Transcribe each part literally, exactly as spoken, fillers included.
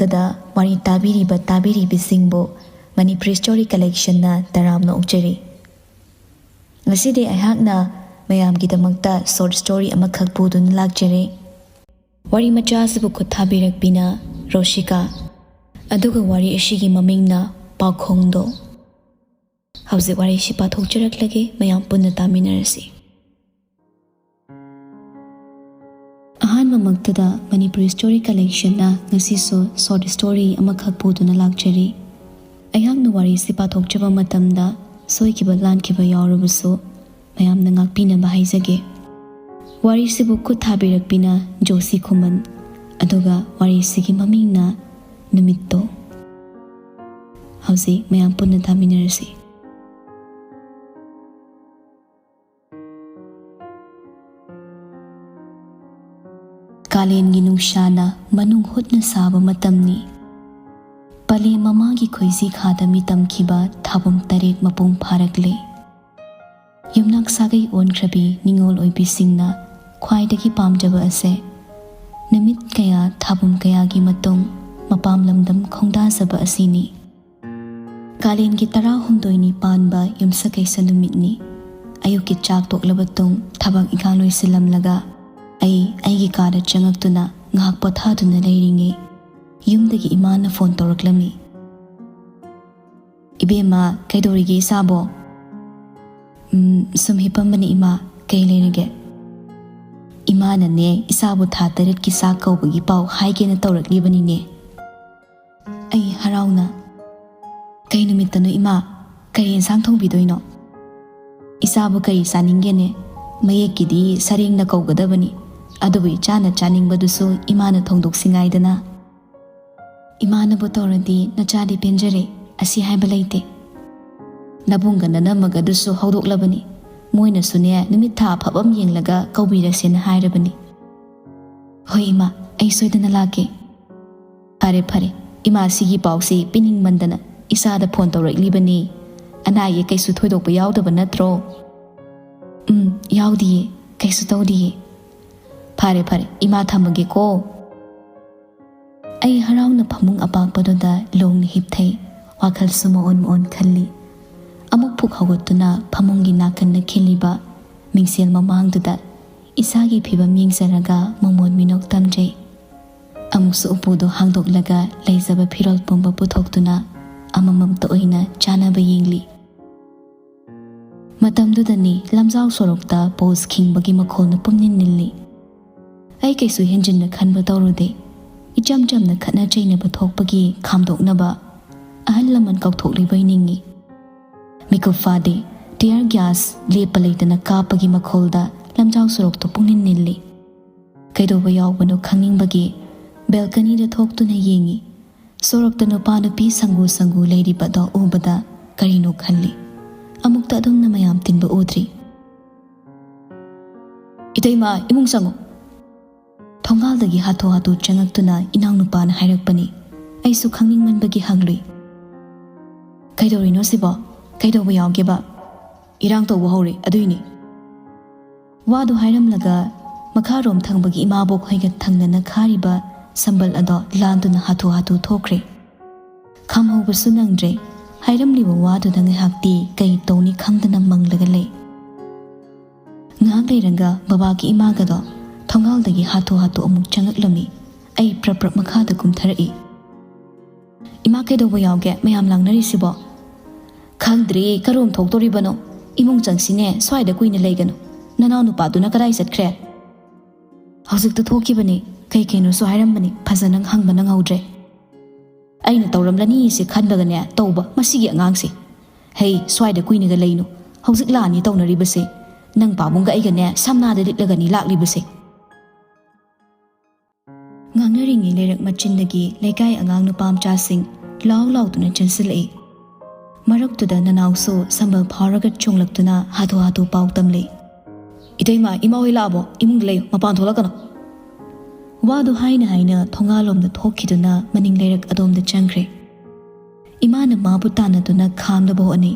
ꯃꯃꯥꯡꯗ ꯋꯥꯔꯤ ꯇꯥꯕꯤꯔꯤꯕ ꯇꯥꯕꯤꯔꯤꯕꯤꯁꯤꯡꯕꯨ ꯃꯅꯤꯄꯨꯔꯤ ꯁ꯭ꯇꯣꯔꯤ ꯀꯂꯦꯛꯁꯟꯅ ꯇꯔꯥꯝꯅ ꯑꯣꯛꯆꯔꯤ꯫ ꯉꯁꯤꯗꯤ ꯑꯩꯍꯥꯛꯅ ꯃꯌꯥꯝꯒꯤꯗꯃꯛꯇ ꯁꯣꯔꯠ ꯁ꯭ꯇꯣꯔꯤ ꯑꯃꯈꯛ ꯄꯨꯗꯨꯅ ꯂꯥꯛꯆꯔꯦ꯫ ꯋꯥꯔꯤ ꯃꯆꯥ ꯑꯁꯤꯕꯨ ꯈꯨꯠ ꯊꯥꯕꯤꯔꯛꯄꯤꯅ ꯔꯣꯁꯤꯀꯥ, ꯑꯗꯨꯒ ꯋꯥꯔꯤ ꯑꯁꯤꯒꯤ ꯃꯃꯤꯡꯅ ꯄꯥꯎꯈꯣꯡꯗꯣ꯫ ꯍꯧꯖꯤꯛ ꯋꯥꯔꯤꯁꯤ ꯄꯥꯊꯣꯛꯆꯔꯛꯂꯒꯦ, ꯃꯌꯥꯝ ꯄꯨꯟꯅ ꯇꯥꯃꯤꯟꯅꯔꯁꯤ꯫ ꯑꯍꯥꯟꯕꯃꯛꯇꯗ ꯃꯅꯤꯄꯨꯔꯤ ꯁ꯭ꯇꯣꯔꯤ ꯀꯂꯦꯛꯁꯟꯅ ꯉꯁꯤꯁꯨ ꯁꯣꯔꯠ ꯁ꯭ꯇꯣꯔꯤ ꯑꯃꯈꯛ ꯄꯨꯗꯨꯅ ꯂꯥꯛꯆꯔꯤ꯫ ꯑꯩꯍꯥꯛꯅ ꯋꯥꯔꯤꯁꯤ ꯄꯥꯊꯣꯛꯆꯕ ꯃꯇꯝꯗ ꯁꯣꯏꯈꯤꯕ ꯂꯥꯟꯈꯤꯕ ꯌꯥꯎꯔꯕꯁꯨ ꯃꯌꯥꯝꯅ ꯉꯥꯛꯄꯤꯅꯕ ꯍꯥꯏꯖꯒꯦ꯫ ꯋꯥꯔꯤꯁꯤꯕꯨ ꯈꯨꯠ ꯊꯥꯕꯤꯔꯛꯄꯤꯅ ꯖꯣꯁꯤ ꯈꯨꯃꯟ, ꯑꯗꯨꯒ ꯋꯥꯔꯤꯁꯤꯒꯤ ꯃꯃꯤꯡꯅ ꯅꯨꯃꯤꯠꯇꯣ꯫ ꯍꯧꯖꯤꯛ ꯃꯌꯥꯝ ꯄꯨꯟꯅ ꯇꯥꯃꯤꯟꯅꯔꯁꯤ꯫ ꯀꯥꯂꯦꯟꯒꯤ ꯅꯨꯡꯁꯥꯅ ꯃꯅꯨꯡ ꯍꯨꯠꯅ ꯁꯥꯕ ꯃꯇꯝꯅꯤ꯫ ꯄꯂꯦꯝ ꯃꯃꯥꯒꯤ ꯈꯣꯏꯖꯤ ꯈꯥꯗ ꯃꯤꯇꯝꯈꯤꯕ ꯊꯥꯕꯨꯝ ꯇꯔꯦꯠ ꯃꯄꯨꯡ ꯐꯥꯔꯛꯂꯦ꯫ ꯌꯨꯝꯅꯥꯛ ꯁꯥꯒꯩ ꯑꯣꯟꯈ꯭ꯔꯕꯤ ꯅꯤꯡꯉꯣꯜ ꯑꯣꯏꯕꯤꯁꯤꯡꯅ ꯈ꯭ꯋꯥꯏꯗꯒꯤ ꯄꯥꯝꯖꯕ ꯑꯁꯦ ꯅꯨꯃꯤꯠ ꯀꯌꯥ ꯊꯥꯕꯨꯝ ꯀꯌꯥꯒꯤ ꯃꯇꯨꯡ ꯃꯄꯥꯝ ꯂꯝꯗꯝ ꯈꯣꯡꯗꯥꯖꯕ ꯑꯁꯤꯅꯤ꯫ ꯀꯥꯂꯦꯟꯒꯤ ꯇꯔꯥꯍꯨꯝꯗꯣꯏꯅꯤ ꯄꯥꯟꯕ ꯌꯨꯝꯁꯀꯩꯁ ꯅꯨꯃꯤꯠꯅꯤ꯫ ꯑꯌꯨꯛꯀꯤ ꯆꯥꯛ ꯇꯣꯛꯂꯕ ꯇꯨꯡ ꯊꯕꯛ ꯏꯪꯈꯥꯡ ꯂꯣꯏꯁꯤꯜꯂꯝꯂꯒ ꯑꯩ ꯑꯩꯒꯤ ꯀꯥꯗ ꯆꯪꯉꯛꯇꯨꯅ ꯉꯥꯏꯍꯥꯛ ꯄꯣꯊꯥꯗꯨꯅ ꯂꯩꯔꯤꯉꯩ ꯌꯨꯝꯗꯒꯤ ꯏꯃꯥꯅ ꯐꯣꯟ ꯇꯧꯔꯛꯂꯝꯃꯤ꯫ "ꯏꯕꯦꯝꯃ, ꯀꯩꯗꯧꯔꯤꯒꯦ ꯏꯆꯥꯕꯣ?" "ꯎꯝ, ꯁꯨꯝ ꯍꯤꯞꯄꯝꯕꯅꯤ ꯏꯃꯥ, ꯀꯩ ꯂꯩꯔꯒꯦ?" "ꯏꯃꯥꯅꯅꯦ, ꯏꯆꯥꯕꯨ ꯊꯥ ꯇꯔꯦꯠꯀꯤ ꯆꯥꯛ ꯀꯧꯕꯒꯤ ꯄꯥꯎ ꯍꯥꯏꯒꯦꯅ ꯇꯧꯔꯛꯂꯤꯕꯅꯤꯅꯦ꯫" ꯑꯩ ꯍꯔꯥꯎꯅ, "ꯀꯩ ꯅꯨꯃꯤꯠꯇꯅꯣ ꯏꯃꯥ? ꯀꯔꯤ ꯏꯟꯁꯥꯡ ꯊꯣꯡꯕꯤꯗꯣꯏꯅꯣ?" "ꯏꯆꯥꯕꯨ ꯀꯔꯤ ꯆꯥꯅꯤꯡꯒꯦꯅꯦ? ꯃꯌꯦꯛꯀꯤꯗꯤ ꯁꯔꯦꯡꯅ ꯀꯧꯒꯗꯕꯅꯤ, ꯑꯗꯨꯕꯨ ꯏꯆꯥꯅ ꯆꯥꯅꯤꯡꯕꯗꯨꯁꯨ ꯏꯃꯥꯅ ꯊꯣꯡꯗꯣꯛꯁꯤ ꯉꯥꯏꯗꯅ꯫" "ꯏꯃꯥꯅꯕꯨ ꯇꯧꯔꯗꯤ ꯅꯆꯥꯗꯤ ꯄꯦꯟꯖꯔꯦ, ꯑꯁꯤ ꯍꯥꯏꯕ ꯂꯩꯇꯦ꯫ ꯅꯕꯨꯡꯒ ꯅꯅꯝꯃꯒꯗꯨꯁꯨ ꯍꯧꯗꯣꯛꯂꯕꯅꯤ, ꯃꯣꯏꯅꯁꯨꯅꯦ ꯅꯨꯃꯤꯠ ꯊꯥ ꯑꯐꯕ ꯑꯃ ꯌꯦꯡꯂꯒ ꯀꯧꯕꯤꯔꯁꯦꯅ ꯍꯥꯏꯔꯕꯅꯤ꯫" "ꯍꯣꯏ ꯏꯃꯥ, ꯑꯩ ꯁꯣꯏꯗꯅ ꯂꯥꯛꯀꯦ꯫" "ꯐꯔꯦ ꯐꯔꯦ, ꯏꯃꯥ ꯁꯤꯒꯤ ꯄꯥꯎꯁꯤ ꯄꯤꯅꯤꯡꯃꯟꯗꯅ ꯏꯆꯥꯗ ꯐꯣꯟ ꯇꯧꯔꯛꯂꯤꯕꯅꯤ꯫ ꯑꯅꯥ ꯑꯌꯦꯛ ꯀꯩꯁꯨ ꯊꯣꯏꯗꯣꯛꯄ ꯌꯥꯎꯗꯕ ꯅꯠꯇ꯭ꯔꯣ?" "ꯎꯝ, ꯌꯥꯎꯗꯤꯌꯦ, ꯀꯩꯁꯨ ꯇꯧꯗꯤꯌꯦ꯫" "ꯐꯔꯦ ꯐꯔꯦ, ꯏꯃꯥ ꯊꯝꯃꯒꯦꯀꯣ꯫" ꯑꯩ ꯍꯔꯥꯎꯅ ꯐꯃꯨꯡ ꯑꯄꯥꯛꯄꯗꯨꯗ ꯂꯣꯡꯅ ꯍꯤꯞꯊꯩ꯫ ꯋꯥꯈꯜꯁꯨ ꯃꯑꯣꯟ ꯃꯑꯣꯟ ꯈꯜꯂꯤ꯫ ꯑꯃꯨꯛ ꯐꯨꯛ ꯍꯧꯒꯠꯇꯨꯅ ꯐꯃꯨꯡꯒꯤ ꯅꯥꯀꯟꯗ ꯈꯤꯜꯂꯤꯕ ꯃꯤꯡꯁꯦꯜ ꯃꯃꯥꯡꯗꯨꯗ ꯏꯁꯥꯒꯤ ꯐꯤꯕꯝ ꯌꯦꯡꯖꯔꯒ ꯃꯃꯣꯟ ꯃꯤꯅꯣꯛ ꯇꯝꯖꯩ꯫ ꯑꯃꯨꯛꯁꯨ ꯎꯄꯨꯗꯨ ꯍꯥꯡꯗꯣꯛꯂꯒ ꯂꯩꯖꯕ ꯐꯤꯔꯣꯜ ꯄꯨꯝꯕ ꯄꯨꯊꯣꯛꯇꯨꯅ ꯑꯃꯃꯝꯇ ꯑꯣꯏꯅ ꯆꯥꯅꯕ ꯌꯦꯡꯂꯤ꯫ ꯃꯇꯝꯗꯨꯗꯅꯤ ꯂꯝꯖꯥꯎ ꯁꯣꯔꯣꯛꯇ ꯄꯣꯁ ꯈꯤꯡꯕꯒꯤ ꯃꯈꯣꯜꯅ ꯄꯨꯝꯅꯤꯟ ꯅꯤꯜꯂꯤ꯫ ꯑꯩ ꯀꯩꯁꯨ ꯍꯦꯟꯖꯤꯟꯅ ꯈꯟꯕ ꯇꯧꯔꯨꯗꯦ꯫ ꯏꯆꯝ ꯆꯝꯅ ꯈꯠꯅ ꯆꯩꯅꯕ ꯊꯣꯛꯄꯒꯤ ꯈꯥꯝꯗꯣꯛꯅꯕ ꯑꯍꯜ ꯂꯃꯟ ꯀꯧꯊꯣꯛꯂꯤꯕꯣꯏ ꯅꯤꯡꯏ꯫ ꯃꯤꯀꯨꯞ ꯐꯥꯗꯦ, ꯇꯤꯌꯔ ꯒ꯭ꯌꯥꯁ ꯂꯦꯞꯄ ꯂꯩꯇꯅ ꯀꯥꯞꯄꯒꯤ ꯃꯈꯣꯜꯗ ꯂꯝꯖꯥꯎ ꯁꯣꯔꯣꯛꯇꯨ ꯄꯨꯡꯅꯤꯟ ꯅꯤꯜꯂꯤ꯫ ꯀꯩꯗꯧꯕ ꯌꯥꯎꯕꯅꯣ ꯈꯪꯅꯤꯡꯕꯒꯤ ꯕꯦꯜꯀꯅꯤꯗ ꯊꯣꯛꯇꯨꯅ ꯌꯦꯡꯏ꯫ ꯁꯣꯔꯣꯛꯇ ꯅꯨꯄꯥ ꯅꯨꯄꯤ ꯁꯪꯒꯨ ꯁꯪꯒꯨ ꯂꯩꯔꯤꯕꯗꯣ ꯎꯕꯗ ꯀꯔꯤꯅꯣ ꯈꯜꯂꯤ꯫ ꯑꯃꯨꯛꯇ ꯑꯗꯨꯝꯅ ꯃꯌꯥꯝ ꯇꯤꯟꯕ ꯎꯗ꯭ꯔꯤ꯫ "ꯏꯇꯩꯃ, ꯏꯃꯨꯡ ꯆꯪꯉꯨ꯫" ꯊꯣꯡꯒꯥꯜꯗꯒꯤ ꯍꯥꯊꯨ ꯍꯥꯊꯨ ꯆꯪꯉꯛꯇꯨꯅ ꯏꯅꯥꯎꯅꯨꯄꯥꯅ ꯍꯥꯏꯔꯛꯄꯅꯤ꯫ ꯑꯩꯁꯨ ꯈꯪꯅꯤꯡꯃꯟꯕꯒꯤ ꯍꯪꯂꯨꯏ, "ꯀꯩꯗꯧꯔꯤꯅꯣ ꯁꯤꯕꯣ? ꯀꯩꯗꯧꯕ ꯌꯥꯎꯒꯦꯕ?" "ꯏꯔꯥꯡ ꯇꯧꯕ ꯍꯧꯔꯦ, ꯑꯗꯨꯏꯅꯤ꯫" ꯋꯥꯗꯨ ꯍꯥꯏꯔꯝꯂꯒ ꯃꯈꯥꯔꯣꯝ ꯊꯪꯕꯒꯤ ꯏꯃꯥꯕꯣꯛ ꯍꯣꯏꯒ ꯊꯪꯅꯅ ꯈꯥꯔꯤꯕ ꯁꯝꯕꯜ ꯑꯗꯣ ꯂꯥꯟꯗꯨꯅ ꯍꯥꯊꯨ ꯍꯥꯊꯨ ꯊꯣꯛꯈ꯭ꯔꯦ꯫ ꯈꯥꯝꯍꯧꯕꯁꯨ ꯅꯪꯗ꯭ꯔꯦ꯫ ꯍꯥꯏꯔꯝꯂꯤꯕ ꯋꯥꯗꯨꯗ ꯉꯥꯏꯍꯥꯛꯇꯤ ꯀꯩ ꯇꯧꯅꯤ ꯈꯪꯗꯅ ꯃꯪꯂꯒ ꯂꯩ꯫ ꯉꯥꯏꯍꯥꯛ ꯂꯩꯔꯒ ꯕꯕꯥꯒꯤ ꯏꯃꯥꯒꯗꯣ ꯊꯣꯡꯒꯥꯜꯗꯒꯤ ꯍꯥꯊꯨ ꯍꯥꯊꯨ ꯑꯃꯨꯛ ꯆꯪꯉꯛꯂꯝꯃꯤ꯫ ꯑꯩ ꯄ꯭ꯔꯞ ꯄ꯭ꯔꯞ ꯃꯈꯥꯗ ꯀꯨꯝꯊꯔꯛꯏ꯫ "ꯏꯃꯥ, ꯀꯩꯗꯧꯕ ꯌꯥꯎꯒꯦ ꯃꯌꯥꯝ ꯂꯥꯡꯅꯔꯤꯁꯤꯕꯣ?" "ꯈꯪꯗ꯭ꯔꯦ, ꯀꯔꯣꯝ ꯊꯣꯛꯇꯣꯔꯤꯕꯅꯣ? ꯏꯃꯨꯡ ꯆꯪꯁꯤꯅꯦ, ꯁ꯭ꯋꯥꯏꯗ ꯀꯨꯏꯅ ꯂꯩꯒꯅꯨ꯫ ꯅꯅꯥꯎ ꯅꯨꯄꯥꯗꯨꯅ ꯀꯗꯥꯏ ꯆꯠꯈ꯭ꯔꯦ?" "ꯍꯧꯖꯤꯛꯇ ꯊꯣꯛꯈꯤꯕꯅꯤ, ꯀꯩ ꯀꯩꯅꯣꯁꯨ ꯍꯥꯏꯔꯝꯕꯅꯤ, ꯐꯖꯅ ꯍꯪꯕ ꯅꯪꯍꯧꯗ꯭ꯔꯦ꯫ ꯑꯩꯅ ꯇꯧꯔꯝꯂꯅꯤ ꯁꯤ ꯈꯟꯕꯒꯅꯦ ꯇꯧꯕ ꯃꯁꯤꯒꯤ ꯑꯉꯥꯡꯁꯦ꯫ ꯍꯩ, ꯁ꯭ꯋꯥꯏꯗ ꯀꯨꯏꯅꯒ ꯂꯩꯅꯨ꯫ ꯍꯧꯖꯤꯛ ꯂꯥꯟꯅꯤ ꯇꯧꯅꯔꯤꯕꯁꯦ꯫ ꯅꯪ ꯄꯥꯕꯨꯡꯒ ꯑꯩꯒꯅꯦ ꯁꯝꯅꯥꯗ ꯂꯤꯠꯂꯒꯅꯤ ꯂꯥꯛꯂꯤꯕꯁꯦ꯫" ꯉꯥꯡꯅꯔꯤꯉꯩ ꯂꯩꯔꯛ ꯃꯆꯤꯟꯗꯒꯤ ꯂꯩꯀꯥꯏ ꯑꯉꯥꯡ ꯅꯨꯄꯥ ꯃꯆꯥꯁꯤꯡ ꯂꯥꯎ ꯂꯥꯎꯗꯨꯅ ꯆꯦꯟꯁꯤꯜꯂꯛꯏ꯫ ꯃꯔꯛꯇꯨꯗ ꯅꯅꯥꯎꯁꯨ ꯁꯝꯕꯜ ꯐꯥꯎꯔꯒ ꯆꯣꯡꯂꯛꯇꯨꯅ ꯍꯥꯊꯨ ꯍꯥꯊꯨ ꯄꯥꯎ ꯇꯝꯂꯤ꯫ "ꯏꯇꯩꯃ, ꯏꯃꯥ ꯍꯣꯏ ꯂꯥꯛꯑꯕꯣ? ꯏꯃꯨꯡꯗ ꯂꯩꯌꯨ, ꯃꯄꯥꯟ ꯊꯣꯛꯂꯛꯀꯅꯨ꯫" ꯋꯥꯗꯨ ꯍꯥꯏꯅ ꯍꯥꯏꯅ ꯊꯣꯡꯒꯥꯜꯂꯣꯝꯗ ꯊꯣꯛꯈꯤꯗꯨꯅ ꯃꯅꯤꯡ ꯂꯩꯔꯛ ꯑꯗꯣꯝꯗ ꯆꯪꯈ꯭ꯔꯦ꯫ ꯏꯃꯥꯅ ꯃꯥꯕꯨ ꯇꯥꯟꯅꯗꯨꯅ ꯈꯥꯝꯅꯕ ꯍꯣꯠꯅꯩ꯫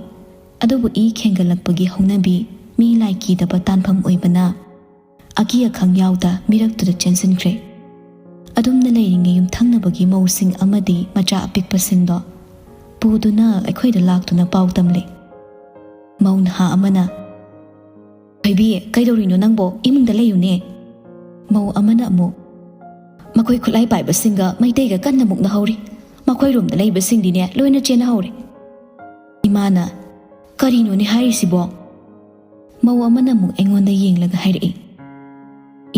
ꯑꯗꯨꯕꯨ ꯏ ꯈꯦꯡꯒꯠꯂꯛꯄꯒꯤ ꯍꯧꯅꯕꯤ ꯃꯤ ꯂꯥꯏ ꯀꯤꯗꯕ ꯇꯥꯟꯐꯝ ꯑꯣꯏꯕꯅ ꯑꯀꯤ ꯑꯈꯪ ꯌꯥꯎꯗ ꯃꯤꯔꯛꯇꯨꯗ ꯆꯦꯟꯁꯤꯟꯈ꯭ꯔꯦ꯫ ꯑꯗꯨꯝꯅ ꯂꯩꯔꯤꯉꯩ ꯌꯨꯝꯊꯪꯅꯕꯒꯤ ꯃꯧꯁꯤꯡ ꯑꯃꯗꯤ ꯃꯆꯥ ꯑꯄꯤꯛꯄꯁꯤꯡꯗꯣ ꯄꯨꯗꯨꯅ ꯑꯩꯈꯣꯏꯗ ꯂꯥꯛꯇꯨꯅ ꯄꯥꯎ ꯇꯝꯂꯤ꯫ ꯃꯧ ꯅꯍꯥ ꯑꯃꯅ, "ꯊꯣꯏꯕꯤ, ꯀꯩꯗꯧꯔꯤꯅꯣ ꯅꯪꯕꯣ? ꯏꯃꯨꯡꯗ ꯂꯩꯌꯨꯅꯦ꯫" ꯃꯧ ꯑꯃꯅ ꯑꯃꯨꯛ, "ꯃꯈꯣꯏ ꯈꯨꯠꯂꯥꯏ ꯄꯥꯏꯕꯁꯤꯡꯒ ꯃꯩꯇꯩꯒ ꯀꯟꯅ ꯃꯨꯛꯅꯍꯧꯔꯤ꯫ ꯃꯈꯣꯏꯔꯣꯝꯗ ꯂꯩꯕꯁꯤꯡꯗꯤꯅꯦ ꯂꯣꯏꯅ ꯆꯦꯟꯅꯍꯧꯔꯦ꯫" ꯏꯃꯥꯅ, "ꯀꯔꯤꯅꯣꯅꯦ ꯍꯥꯏꯔꯤꯁꯤꯕꯣ?" ꯃꯧ ꯑꯃꯅ ꯑꯃꯨꯛ ꯑꯩꯉꯣꯟꯗ ꯌꯦꯡꯂꯒ ꯍꯥꯏꯔꯛꯏ,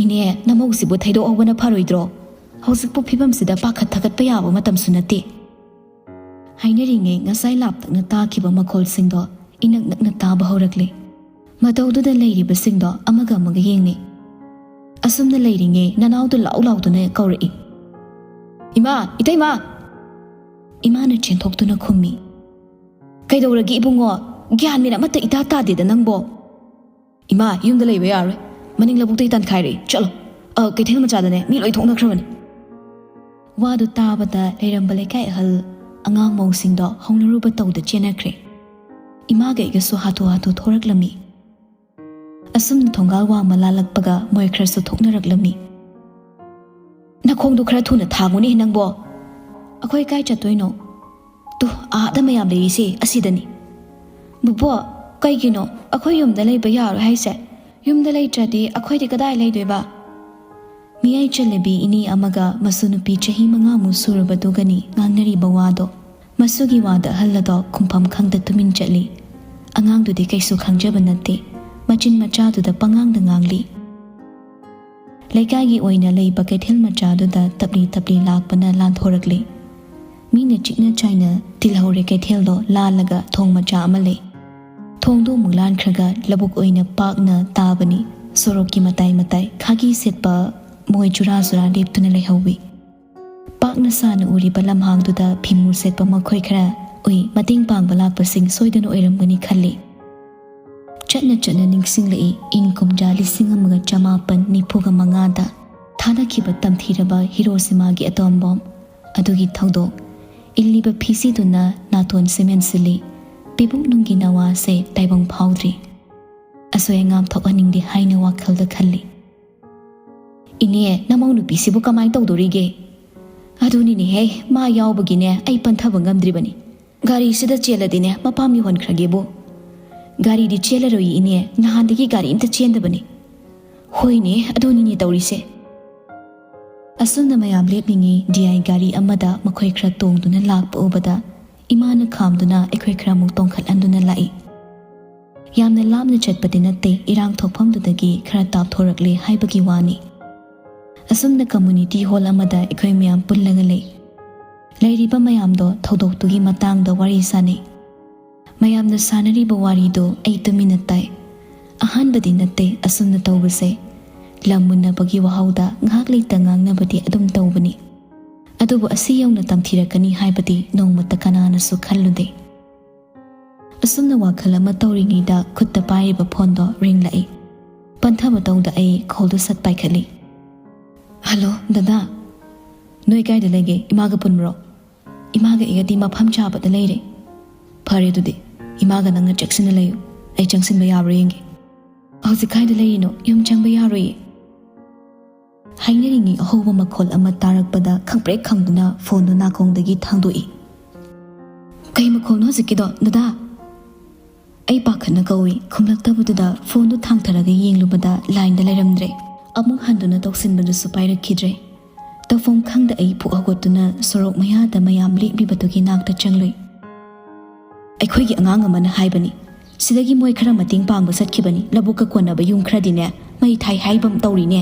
"ꯏꯅꯦ, ꯅꯃꯧꯁꯤꯕꯨ ꯊꯩꯗꯣꯛꯍꯧꯕꯅ ꯐꯔꯣꯏꯗ꯭ꯔꯣ? ꯍꯧꯖꯤꯛꯄꯨ ꯐꯤꯕꯝꯁꯤꯗ ꯄꯥꯈꯠ ꯊꯥꯒꯠꯄ ꯌꯥꯕ ꯃꯇꯝꯁꯨ ꯅꯠꯇꯦ꯫" ꯍꯥꯏꯅꯔꯤꯉꯩ ꯉꯁꯥꯏ ꯂꯥꯞꯇꯛꯅ ꯇꯥꯈꯤꯕ ꯃꯈꯣꯜꯁꯤꯡꯗꯣ ꯏꯅꯛ ꯅꯛꯅ ꯇꯥꯕ ꯍꯧꯔꯛꯂꯦ꯫ ꯃꯇꯧꯗꯨꯗ ꯂꯩꯔꯤꯕꯁꯤꯡꯗꯣ ꯑꯃꯒ ꯑꯃꯒ ꯌꯦꯡꯅꯩ꯫ ꯑꯁꯨꯝꯅ ꯂꯩꯔꯤꯉꯩ ꯅꯅꯥꯎꯗꯨ ꯂꯥꯎ ꯂꯥꯎꯗꯨꯅ ꯀꯧꯔꯛꯏ, "ꯏꯃꯥ! ꯏꯇꯩꯃ!" ꯏꯃꯥꯅ ꯆꯦꯟꯊꯣꯛꯇꯨꯅ ꯈꯨꯝꯃꯤ, "ꯀꯩꯗꯧꯔꯒꯦ ꯏꯕꯨꯡꯉꯣ? ꯒ꯭ꯌꯥꯟ ꯃꯦꯟ ꯑꯃꯠꯇ ꯏꯇꯥ ꯇꯥꯗꯦꯗ ꯅꯪꯕꯣ!" "ꯏꯃꯥ, ꯌꯨꯝꯗ ꯂꯩꯕ ꯌꯥꯔꯣꯏ꯫ ꯃꯅꯤꯡ ꯂꯧꯕꯨꯛꯇꯩ ꯇꯥꯟꯈꯥꯏꯔꯛꯏ꯫ ꯆꯠꯂꯣ꯫ ꯑ, ꯀꯩꯊꯦꯜ ꯃꯆꯥꯗꯅꯦ ꯃꯤ ꯂꯣꯏ ꯊꯣꯛꯅꯈ꯭ꯔꯕꯅꯤ꯫" ꯋꯥꯗꯨ ꯇꯥꯕꯗ ꯂꯩꯔꯝꯕ ꯂꯩꯀꯥꯏ ꯑꯍꯜ ꯑꯉꯥꯡ ꯃꯧꯁꯤꯡꯗꯣ ꯍꯧꯅꯔꯨꯕ ꯇꯧꯗ ꯆꯦꯟꯅꯈ꯭ꯔꯦ꯫ ꯏꯃꯥꯒ ꯑꯩꯒꯁꯨ ꯍꯥꯊꯨ ꯍꯥꯊꯨ ꯊꯣꯔꯛꯂꯝꯃꯤ꯫ ꯑꯁꯨꯝꯅ ꯊꯣꯡꯒꯥꯜ ꯋꯥꯡꯃ ꯂꯥꯜꯂꯛꯄꯒ ꯃꯣꯏ ꯈꯔꯁꯨ ꯊꯣꯛꯅꯔꯛꯂꯝꯃꯤ꯫ "ꯅꯈꯣꯡꯗꯣ ꯈꯔ ꯊꯨꯅ ꯊꯥꯡꯉꯨꯅꯦ ꯅꯪꯕꯣ!" "ꯑꯩꯈꯣꯏ ꯀꯥꯏ ꯆꯠꯇꯣꯏꯅꯣ?" "ꯇꯨ, ꯑꯥꯗ ꯃꯌꯥꯝ ꯂꯩꯔꯤꯁꯦ ꯑꯁꯤꯗꯅꯤ꯫" "ꯕꯨꯕꯣꯛ, ꯀꯩꯒꯤꯅꯣ ꯑꯩꯈꯣꯏ ꯌꯨꯝꯗ ꯂꯩꯕ ꯌꯥꯔꯣꯏ ꯍꯥꯏꯁꯦ? ꯌꯨꯝꯗ ꯂꯩꯇ꯭ꯔꯗꯤ ꯑꯩꯈꯣꯏꯗꯤ ꯀꯗꯥꯏ ꯂꯩꯗꯣꯏꯕ?" ꯃꯤꯌꯥꯏ ꯆꯜꯂꯕꯤ ꯏꯅꯦ ꯑꯃꯒ ꯃꯁꯨ ꯅꯨꯄꯤ ꯆꯍꯤ ꯃꯉꯥꯃꯨꯛ ꯁꯨꯔꯕꯗꯨꯒꯅꯤ ꯉꯥꯡꯅꯔꯤꯕ ꯋꯥꯗꯣ꯫ ꯃꯁꯨꯒꯤ ꯋꯥꯗ ꯑꯍꯜ ꯑꯗꯣ ꯈꯨꯝꯐꯝ ꯈꯪꯗ ꯇꯨꯃꯤꯟ ꯆꯠꯂꯤ꯫ ꯑꯉꯥꯡꯗꯨꯗꯤ ꯀꯩꯁꯨ ꯈꯪꯖꯕ ꯅꯠꯇꯦ꯫ ꯃꯆꯤꯟ ꯃꯆꯥꯗꯨꯗ ꯄꯉꯥꯡꯗ ꯉꯥꯡꯂꯤ꯫ ꯂꯩꯀꯥꯏꯒꯤ ꯑꯣꯏꯅ ꯂꯩꯕ ꯀꯩꯊꯦꯜ ꯃꯆꯥꯗꯨꯗ ꯇꯞꯂꯤ ꯇꯞꯂꯤ ꯂꯥꯛꯄꯅ ꯂꯥꯟꯊꯣꯔꯛꯂꯤ꯫ ꯃꯤꯅ ꯆꯤꯛꯅ ꯆꯥꯏꯅ ꯇꯤꯜꯍꯧꯔꯦ ꯀꯩꯊꯦꯜꯗꯣ ꯂꯥꯜꯂꯒ ꯊꯣꯡ ꯃꯆꯥ ꯑꯃ ꯂꯩ꯫ ꯊꯣꯡꯗꯣ ꯑꯃꯨꯛ ꯂꯥꯟꯈ꯭ꯔꯒ ꯂꯧꯕꯨꯛ ꯑꯣꯏꯅ ꯄꯥꯛꯅ ꯇꯥꯕꯅꯤ꯫ ꯁꯣꯔꯣꯛꯀꯤ ꯃꯇꯥꯏ ꯃꯇꯥꯏ ꯈꯥꯒꯤ ꯁꯦꯠꯄ ꯃꯣꯏ ꯖꯨꯔꯥ ꯖꯨꯔꯥ ꯂꯦꯞꯇꯨꯅ ꯂꯩꯍꯧꯋꯤ꯫ ꯄꯥꯛꯅ ꯁꯥꯅ ꯎꯔꯤꯕ ꯂꯝꯍꯥꯡꯗꯨꯗ ꯐꯤꯃꯨ ꯁꯦꯠꯄ ꯃꯈꯣꯏ ꯈꯔ ꯎꯏ꯫ ꯃꯇꯦꯡ ꯄꯥꯡꯕ ꯂꯥꯛꯄꯁꯤꯡ ꯁꯣꯏꯗꯅ ꯑꯣꯏꯔꯝꯒꯅꯤ ꯈꯜꯂꯤ꯫ ꯆꯠꯅ ꯆꯠꯅ ꯅꯤꯡꯁꯤꯡꯂꯛꯏ, ꯏꯪ ꯀꯨꯝꯖꯥ ꯂꯤꯁꯤꯡ ꯑꯃꯒ ꯆꯃꯥꯄꯟ ꯅꯤꯐꯨꯒ ꯃꯉꯥꯗ ꯊꯥꯗꯈꯤꯕ ꯇꯝꯊꯤꯔꯕ ꯍꯤꯔꯣꯁꯤꯃꯥꯒꯤ ꯑꯇꯣꯝꯕꯣꯝ ꯑꯗꯨꯒꯤ ꯊꯧꯗꯣꯛ꯫ ꯏꯜꯂꯤꯕ ꯐꯤꯁꯤꯗꯨꯅ ꯅꯥꯇꯣꯟꯁꯦ ꯃꯦꯟꯁꯤꯜꯂꯤ꯫ ꯄꯤꯕꯨꯛꯅꯨꯡꯒꯤ ꯅꯋꯥꯁꯦ ꯇꯥꯏꯕꯪ ꯐꯥꯎꯗ꯭ꯔꯤ꯫ ꯑꯁꯣꯏ ꯑꯉꯥꯝ ꯊꯣꯛꯍꯟꯅꯤꯡꯗꯦ ꯍꯥꯏꯅ ꯋꯥꯈꯜꯗ ꯈꯜꯂꯤ꯫ "ꯏꯅꯦ, ꯅꯃꯧ ꯅꯨꯄꯤꯁꯤꯕꯨ ꯀꯃꯥꯏꯅ ꯇꯧꯗꯣꯔꯤꯒꯦ?" "ꯑꯗꯨꯅꯤꯅꯦꯍꯦ, ꯃꯥ ꯌꯥꯎꯕꯒꯤꯅꯦ ꯑꯩ ꯄꯟꯊꯕ ꯉꯝꯗ꯭ꯔꯤꯕꯅꯤ꯫ ꯒꯥꯔꯤꯁꯤꯗ ꯆꯦꯜꯂꯗꯤꯅꯦ ꯃꯄꯥꯝ ꯌꯧꯍꯟꯈ꯭ꯔꯒꯦꯕꯨ꯫ ꯒꯥꯔꯤꯗꯤ ꯆꯦꯜꯂꯔꯣꯏ ꯏꯅꯦ, ꯅꯍꯥꯟꯗꯒꯤ ꯒꯥꯔꯤ ꯑꯝꯇ ꯆꯦꯟꯗꯕꯅꯤ"꯫ "ꯍꯣꯏꯅꯦ, ꯑꯗꯨꯅꯤꯅꯦ ꯇꯧꯔꯤꯁꯦ"꯫ ꯑꯁꯨꯝꯅ ꯃꯌꯥꯝ ꯂꯦꯞꯂꯤꯉꯩ ꯗꯤ ꯑꯥꯏ ꯒꯥꯔꯤ ꯑꯃꯗ ꯃꯈꯣꯏ ꯈꯔ ꯇꯣꯡꯗꯨꯅ ꯂꯥꯛꯄ ꯎꯕꯗ ꯏꯃꯥꯅ ꯈꯥꯝꯗꯨꯅ ꯑꯩꯈꯣꯏ ꯈꯔ ꯑꯃꯨꯛ ꯇꯣꯡꯈꯠꯍꯟꯗꯨꯅ ꯂꯥꯛꯏ꯫ ꯌꯥꯝꯅ ꯂꯥꯞꯅ ꯆꯠꯄꯗꯤ ꯅꯠꯇꯦ, ꯏꯔꯥꯡ ꯊꯣꯛꯐꯝꯗꯨꯗꯒꯤ ꯈꯔ ꯇꯥꯞꯊꯣꯔꯛꯂꯦ ꯍꯥꯏꯕꯒꯤ ꯋꯥꯅꯤ꯫ ꯑꯁꯨꯝꯅ ꯀꯝꯃꯨꯅꯤꯇꯤ ꯍꯣꯜ ꯑꯃꯗ ꯑꯩꯈꯣꯏ ꯃꯌꯥꯝ ꯄꯨꯜꯂꯒ ꯂꯩ꯫ ꯂꯩꯔꯤꯕ ꯃꯌꯥꯝꯗꯣ ꯊꯧꯗꯣꯛꯇꯨꯒꯤ ꯃꯇꯥꯡꯗ ꯋꯥꯔꯤ ꯁꯥꯅꯩ꯫ ꯃꯌꯥꯝꯅ ꯁꯥꯟꯅꯔꯤꯕ ꯋꯥꯔꯤꯗꯨ ꯑꯩ ꯇꯨꯃꯤꯟꯅ ꯇꯥꯏ꯫ ꯑꯍꯥꯟꯕꯗꯤ ꯅꯠꯇꯦ ꯑꯁꯨꯝꯅ ꯇꯧꯕꯁꯦ꯫ ꯂꯝ ꯃꯨꯟꯅꯕꯒꯤ ꯋꯥꯍꯧꯗ ꯉꯥꯏꯍꯥꯛ ꯂꯩꯇ ꯉꯥꯡꯅꯕꯗꯤ ꯑꯗꯨꯝ ꯇꯧꯕꯅꯤ꯫ ꯑꯗꯨꯕꯨ ꯑꯁꯤ ꯌꯧꯅ ꯇꯝꯊꯤꯔꯛꯀꯅꯤ ꯍꯥꯏꯕꯗꯤ ꯅꯣꯡꯃꯇ ꯀꯅꯥꯅꯁꯨ ꯈꯜꯂꯨꯗꯦ꯫ ꯑꯁꯨꯝꯅ ꯋꯥꯈꯜ ꯑꯃ ꯇꯧꯔꯤꯉꯩꯗ ꯈꯨꯠꯇ ꯄꯥꯏꯔꯤꯕ ꯐꯣꯟꯗꯣ ꯔꯤꯡꯂꯛꯏ꯫ ꯄꯟꯊꯕ ꯇꯧꯗ ꯑꯩ ꯀꯣꯜꯗꯨ ꯁꯠ ꯄꯥꯏꯈꯠꯂꯤ꯫ "ꯍꯜꯂꯣ, ꯗꯗꯥ꯫ ꯅꯣꯏ ꯀꯥꯏꯗ ꯂꯩꯒꯦ? ꯏꯃꯥꯒ ꯄꯨꯟꯕ꯭ꯔꯣ?" "ꯏꯃꯥꯒ ꯑꯩꯒꯗꯤ ꯃꯐꯝ ꯆꯥꯕꯗ ꯂꯩꯔꯦ"꯫ "ꯐꯔꯦ ꯑꯗꯨꯗꯤ, ꯏꯃꯥꯒ ꯅꯪꯅ ꯆꯦꯛꯁꯤꯟꯅ ꯂꯩꯌꯨ꯫ ꯑꯩ ꯆꯪꯁꯤꯟꯕ ꯌꯥꯕ꯭ꯔꯥ ꯌꯦꯡꯒꯦ"꯫ "ꯍꯧꯖꯤꯛ ꯀꯥꯏꯗ ꯂꯩꯔꯤꯅꯣ? ꯌꯨꯝ ꯆꯪꯕ ꯌꯥꯔꯣꯏꯌꯦ"꯫ ꯍꯥꯏꯅꯔꯤꯉꯩ ꯑꯍꯧꯕ ꯃꯈꯣꯜ ꯑꯃ ꯇꯥꯔꯛꯄꯗ ꯈꯪꯄ꯭ꯔꯦꯛ ꯈꯪꯗꯨꯅ ꯐꯣꯟꯗꯨ ꯅꯥꯀꯣꯡꯗꯒꯤ ꯊꯥꯡꯗꯣꯛꯏ꯫ "ꯀꯩ ꯃꯈꯣꯜꯅꯣ ꯍꯧꯖꯤꯛꯀꯤꯗꯣ, ꯗꯗꯥ?" ꯑꯩ ꯄꯥꯈꯠꯅ ꯀꯧꯏ꯫ ꯈꯨꯝꯂꯛꯇꯕꯗꯨꯗ ꯐꯣꯟꯗꯨ ꯊꯥꯡꯊꯔꯒ ꯌꯦꯡꯂꯨꯕꯗ ꯂꯥꯏꯟꯗ ꯂꯩꯔꯝꯗ꯭ꯔꯦ꯫ ꯑꯃꯨꯛ ꯍꯟꯗꯨꯅ ꯇꯧꯁꯤꯟꯕꯗꯨꯁꯨ ꯄꯥꯏꯔꯛꯈꯤꯗ꯭ꯔꯦ꯫ ꯇꯧꯐꯝ ꯈꯪꯗ ꯑꯩ ꯄꯨꯛ ꯍꯧꯒꯠꯇꯨꯅ ꯁꯣꯔꯣꯛ ꯃꯌꯥꯗ ꯃꯌꯥꯝ ꯂꯦꯞꯂꯤꯕꯗꯨꯒꯤ ꯅꯥꯛꯇ ꯆꯪꯂꯨꯏ꯫ "ꯑꯩꯈꯣꯏꯒꯤ ꯑꯉꯥꯡ ꯑꯃꯅ ꯍꯥꯏꯕꯅꯤ, ꯁꯤꯗꯒꯤ ꯃꯣꯏ ꯈꯔ ꯃꯇꯦꯡ ꯄꯥꯡꯕ ꯆꯠꯈꯤꯕꯅꯤ, ꯂꯧꯕꯨꯛꯀ ꯀꯣꯟꯅꯕ ꯌꯨꯝ ꯈꯔꯗꯤꯅꯦ ꯃꯩ ꯊꯥꯏ ꯍꯥꯏꯕ ꯑꯃ ꯇꯧꯔꯤꯅꯦ꯫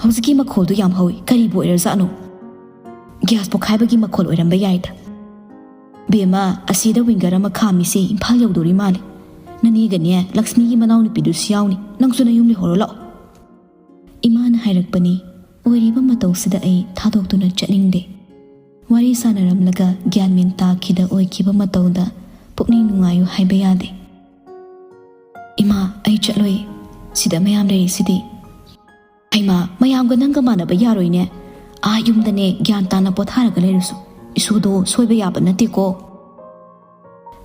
ꯍꯧꯖꯤꯛꯀꯤ ꯃꯈꯣꯜꯗꯨ ꯌꯥꯝ ꯍꯧꯏ, ꯀꯔꯤꯕꯨ ꯑꯣꯏꯔꯖꯥꯠꯅꯣ? ꯒ꯭ꯌꯥꯁ ꯄꯣꯈꯥꯏꯕꯒꯤ ꯃꯈꯣꯜ ꯑꯣꯏꯔꯝꯕ ꯌꯥꯏꯗ꯫ ꯕꯦꯝꯃ, ꯑꯁꯤꯗ ꯋꯤꯡꯒꯔ ꯑꯃ ꯈꯥꯝꯃꯤꯁꯦ ꯏꯝꯐꯥꯜ ꯌꯧꯗꯣꯔꯤ ꯃꯥꯜꯂꯦ꯫ ꯅꯅꯦꯒꯅꯦ ꯂꯛꯁꯃꯤꯒꯤ ꯃꯅꯥꯎꯅꯨꯄꯤꯗꯨꯁꯨ ꯌꯥꯎꯅꯤ, ꯅꯪꯁꯨ ꯅꯌꯨꯝ ꯂꯩꯍꯧꯔꯣ ꯂꯥꯛꯑꯣ"꯫ ꯏꯃꯥꯅ ꯍꯥꯏꯔꯛꯄꯅꯤ꯫ ꯑꯣꯏꯔꯤꯕ ꯃꯇꯧꯁꯤꯗ ꯑꯩ ꯊꯥꯗꯣꯛꯇꯨꯅ ꯆꯠꯅꯤꯡꯗꯦ꯫ ꯋꯥꯔꯤ ꯁꯥꯟꯅꯔꯝꯂꯒ ꯒ꯭ꯌꯥꯟ ꯃꯦꯟ ꯇꯥꯈꯤꯗ ꯑꯣꯏꯈꯤꯕ ꯃꯇꯧꯗ ꯄꯨꯛꯅꯤꯡ ꯅꯨꯡꯉꯥꯏꯌꯨ ꯍꯥꯏꯕ ꯌꯥꯗꯦ꯫ "ꯏꯃꯥ, ꯑꯩ ꯆꯠꯂꯣꯏ꯫ ꯁꯤꯗ ꯃꯌꯥꯝ ꯂꯩꯔꯤꯁꯤꯗꯤ"꯫ "ꯍꯩꯃꯥ, ꯃꯌꯥꯝꯒ ꯅꯪꯒ ꯃꯥꯟꯅꯕ ꯌꯥꯔꯣꯏꯅꯦ꯫ ꯑꯥ ꯌꯨꯝꯗꯅꯦ ꯒ꯭ꯌꯥꯟ ꯇꯥꯅ ꯄꯣꯊꯥꯔꯒ ꯂꯩꯔꯨꯁꯨ꯫ ꯏꯁꯨꯗꯣ ꯁꯣꯏꯕ ꯌꯥꯕ ꯅꯠꯇꯦꯀꯣ"꯫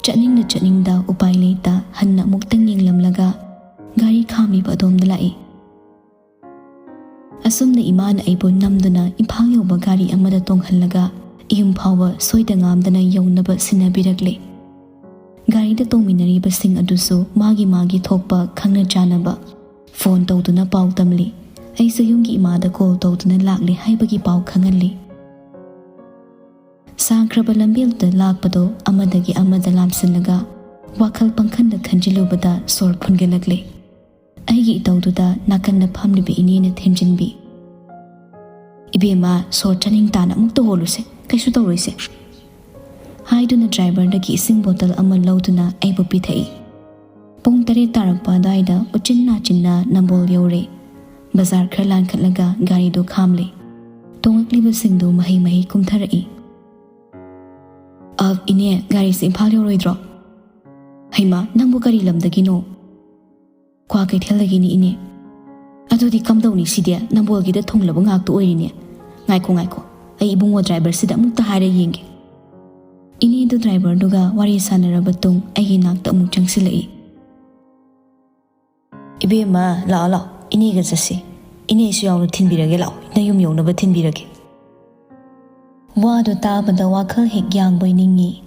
ꯆꯠꯅꯤꯡꯅ ꯆꯠꯅꯤꯡꯗ ꯎꯄꯥꯏ ꯂꯩꯇ ꯍꯟꯅ ꯑꯃꯨꯛꯇꯪ ꯌꯦꯡꯂꯝꯂꯒ ꯒꯥꯔꯤ ꯈꯥꯝꯂꯤꯕ ꯑꯗꯣꯝꯗ ꯂꯥꯛꯏ꯫ ꯑꯁꯨꯝꯅ ꯏꯃꯥꯅ ꯑꯩꯕꯨ ꯅꯝꯗꯨꯅ ꯏꯝꯐꯥꯜ ꯌꯧꯕ ꯒꯥꯔꯤ ꯑꯃꯗ ꯇꯣꯡꯍꯜꯂꯒ ꯏꯌꯨꯝ ꯐꯥꯎꯕ ꯁꯣꯏꯗ ꯉꯥꯝꯗꯅ ꯌꯧꯅꯕ ꯁꯤꯟꯅꯕꯤꯔꯛꯂꯦ꯫ ꯒꯥꯔꯤꯗ ꯇꯣꯡꯃꯤꯟꯅꯔꯤꯕꯁꯤꯡ ꯑꯗꯨꯁꯨ ꯃꯥꯒꯤ ꯃꯥꯒꯤ ꯊꯣꯛꯄ ꯈꯪꯅ ꯆꯥꯟꯅꯕ ꯐꯣꯟ ꯇꯧꯗꯨꯅ ꯄꯥꯎ ꯇꯝꯂꯤ꯫ ꯑꯩꯁꯨ ꯌꯨꯝꯒꯤ ꯏꯃꯥꯗ ꯀꯣꯜ ꯇꯧꯗꯨꯅ ꯂꯥꯛꯂꯦ ꯍꯥꯏꯕꯒꯤ ꯄꯥꯎ ꯈꯪꯍꯜꯂꯤ꯫ ꯁꯥꯡꯈ꯭ꯔꯕ ꯂꯝꯕꯦꯜꯗꯨꯗ ꯂꯥꯛꯄꯗꯣ ꯑꯃꯗꯒꯤ ꯑꯃꯗ ꯂꯥꯝꯁꯤꯜꯂꯒ ꯋꯥꯈꯜ ꯄꯪꯈꯟꯗ ꯈꯟꯖꯤꯜꯂꯨꯕꯗ ꯁꯣꯔ ꯐꯨꯟꯒꯠꯂꯛꯂꯦ꯫ ꯑꯩꯒꯤ ꯏꯇꯧꯗꯨꯗ ꯅꯥꯀꯟꯗ ꯐꯝꯂꯤꯕ ꯏꯅꯦꯅ ꯊꯦꯝꯖꯤꯟꯕꯤ꯫ "ꯏꯕꯦꯝꯃ, ꯁꯣꯔ ꯆꯥꯅꯤꯡ ꯇꯥꯅ ꯑꯃꯨꯛꯇ ꯍꯣꯜꯂꯨꯁꯦ, ꯀꯩꯁꯨ ꯇꯧꯔꯣꯏꯁꯦ," ꯍꯥꯏꯗꯨꯅ ꯗ꯭ꯔꯥꯏꯚꯔꯗꯒꯤ ꯏꯁꯤꯡ ꯕꯣꯇꯜ ꯑꯃ ꯂꯧꯗꯨꯅ ꯑꯩꯕꯨ ꯄꯤꯊꯛꯏ꯫ ꯄꯨꯡ ꯇꯔꯦꯠ ꯇꯥꯔꯛꯄ ꯑꯗꯨꯋꯥꯏꯗ ꯎꯆꯤꯟ ꯅꯥꯆꯤꯟꯅ ꯅꯝꯕꯣꯜ ꯌꯧꯔꯦ꯫ ꯕꯖꯥꯔ ꯈꯔ ꯂꯥꯟꯈꯠꯂꯒ ꯒꯥꯔꯤꯗꯨ ꯈꯥꯝꯂꯦ꯫ ꯇꯣꯡꯂꯛꯂꯤꯕꯁꯤꯡꯗꯨ ꯃꯍꯩ ꯃꯍꯩ ꯀꯨꯝꯊꯔꯛꯏ꯫ "ꯑ, ꯏꯅꯦ, ꯒꯥꯔꯤꯁꯦ ꯏꯝꯐꯥꯜ ꯌꯧꯔꯣꯏꯗ꯭ꯔꯣ?" "ꯍꯩꯃꯥ, ꯅꯪꯕꯨ ꯀꯔꯤ ꯂꯝꯗꯒꯤꯅꯣ?" "ꯀ꯭ꯋꯥꯀꯩꯊꯦꯜꯗꯒꯤꯅꯤ, ꯏꯅꯦ꯫" "ꯑꯗꯨꯗꯤ ꯀꯝꯗꯧꯅꯤ ꯁꯤꯗꯤ? ꯅꯝꯕꯣꯜꯒꯤꯗ ꯊꯨꯡꯂꯕ ꯉꯥꯛꯇ ꯑꯣꯏꯔꯤꯅꯦ꯫ ꯉꯥꯏꯈꯣ, ꯉꯥꯏꯈꯣ, ꯑꯩ ꯏꯕꯨꯡꯉꯣ ꯗ꯭ꯔꯥꯏꯚꯔꯁꯤꯗ ꯑꯃꯨꯛꯇ ꯍꯥꯏꯔ ꯌꯦꯡꯒꯦ꯫" ꯏꯅꯦꯗꯨ ꯗ꯭ꯔꯥꯏꯚꯔꯗꯨꯒ ꯋꯥꯔꯤ ꯁꯥꯟꯅꯔꯕ ꯇꯨꯡ ꯑꯩꯒꯤ ꯅꯥꯛꯇ ꯑꯃꯨꯛ ꯆꯪꯁꯤꯜꯂꯛꯏ꯫ "ꯏꯕꯦꯝꯃ, ꯂꯥꯛꯑꯣ, ꯂꯥꯛꯑꯣ, ꯏꯅꯦꯒ ꯆꯠꯁꯤ꯫ ꯏꯅꯦꯁꯨ ꯌꯥꯎꯅ ꯊꯤꯟꯕꯤꯔꯒꯦ, ꯂꯥꯛꯑꯣ, ꯅꯌꯨꯝ ꯌꯧꯅꯕ ꯊꯤꯟꯕꯤꯔꯒꯦ꯫" ꯋꯥꯗꯨ ꯇꯥꯕꯗ ꯋꯥꯈꯜ ꯍꯦꯛ ꯌꯥꯡꯕꯣꯏ ꯅꯤꯡꯏ꯫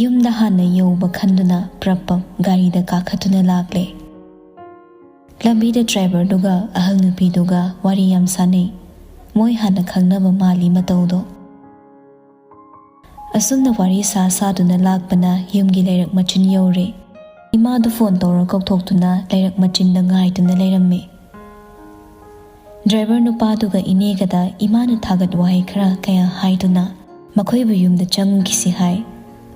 ꯌꯨꯝꯗ ꯍꯥꯟꯅ ꯌꯧꯕ ꯈꯟꯗꯨꯅ ꯄ꯭ꯔꯞ ꯄ꯭ꯔꯞ ꯒꯥꯔꯤꯗ ꯀꯥꯈꯠꯇꯨꯅ ꯂꯥꯛꯂꯦ꯫ ꯂꯝꯕꯤꯗ ꯗ꯭ꯔꯥꯏꯚꯔꯗꯨꯒ ꯑꯍꯜ ꯅꯨꯄꯤꯗꯨꯒ ꯋꯥꯔꯤ ꯌꯥꯝ ꯁꯥꯟꯅꯩ꯫ ꯃꯣꯏ ꯍꯥꯟꯅ ꯈꯪꯅꯕ ꯃꯥꯜꯂꯤ ꯃꯇꯧꯗꯣ꯫ ꯑꯁꯨꯝꯅ ꯋꯥꯔꯤ ꯁꯥ ꯁꯥꯗꯨꯅ ꯂꯥꯛꯄꯅ ꯌꯨꯝꯒꯤ ꯂꯩꯔꯛ ꯃꯆꯤꯟ ꯌꯧꯔꯦ꯫ ꯏꯃꯥꯗꯨ ꯐꯣꯟ ꯇꯧꯔ ꯀꯧꯊꯣꯛꯇꯨꯅ ꯂꯩꯔꯛ ꯃꯆꯤꯟꯗ ꯉꯥꯏꯗꯨꯅ ꯂꯩꯔꯝꯃꯤ꯫ ꯗ꯭ꯔꯥꯏꯚꯔ ꯅꯨꯄꯥꯗꯨꯒ ꯏꯅꯦꯒꯗ ꯏꯃꯥꯅ ꯊꯥꯒꯠ ꯋꯥꯍꯩ ꯈꯔ ꯀꯌꯥ ꯍꯥꯏꯗꯨꯅ ꯃꯈꯣꯏꯕꯨ ꯌꯨꯝꯗ ꯆꯪꯈꯤꯁꯤ ꯍꯥꯏ꯫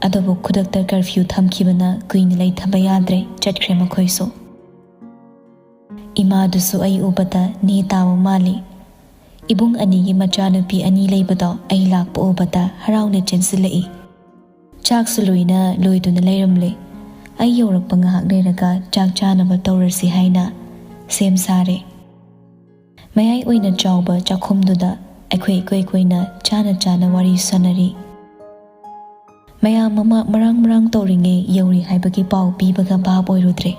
ꯑꯗꯨꯕꯨ ꯈꯨꯗꯛꯇ ꯀꯔꯐ꯭ꯌꯨ ꯊꯝꯈꯤꯕꯅ ꯀꯨꯏꯅ ꯂꯩꯊꯕ ꯌꯥꯗ꯭ꯔꯦ, ꯆꯠꯈ꯭ꯔꯦ ꯃꯈꯣꯏꯁꯨ꯫ ꯏꯃꯥꯗꯨꯁꯨ ꯑꯩ ꯎꯕꯗ ꯅꯦ ꯇꯥꯕ ꯃꯥꯜꯂꯤ꯫ ꯏꯕꯨꯡ ꯑꯅꯤꯒꯤ ꯃꯆꯥꯅꯨꯄꯤ ꯑꯅꯤ ꯂꯩꯕꯗꯣ ꯑꯩ ꯂꯥꯛꯄ ꯎꯕꯗ ꯍꯔꯥꯎꯅ ꯆꯦꯟꯁꯤꯜꯂꯛꯏ꯫ ꯆꯥꯛꯁꯨ ꯂꯣꯏꯅ ꯂꯣꯏꯗꯨꯅ ꯂꯩꯔꯝꯂꯦ꯫ ꯑꯩ ꯌꯧꯔꯛꯄ ꯉꯥꯏꯍꯥꯛ ꯂꯩꯔꯒ ꯆꯥꯛ ꯆꯥꯅꯕ ꯇꯧꯔꯁꯤ ꯍꯥꯏꯅ ꯁꯦꯝ ꯁꯥꯔꯦ꯫ ꯃꯌꯥꯏ ꯑꯣꯏꯅ ꯆꯥꯎꯕ ꯆꯥꯛꯈꯨꯝꯗꯨꯗ ꯑꯩꯈꯣꯏ ꯏꯀꯣꯏ ꯀꯣꯏꯅ ꯆꯥꯅ ꯆꯥꯅ ꯋꯥꯔꯤ ꯁꯥꯟꯅꯔꯤ꯫ ꯃꯌꯥꯝ ꯑꯃ ꯃꯔꯥꯡ ꯃꯔꯥꯡ ꯇꯧꯔꯤꯉꯩ ꯌꯧꯔꯤ ꯍꯥꯏꯕꯒꯤ ꯄꯥꯎ ꯄꯤꯕꯒ ꯚꯥꯞ ꯑꯣꯏꯔꯨꯗ꯭ꯔꯦ꯫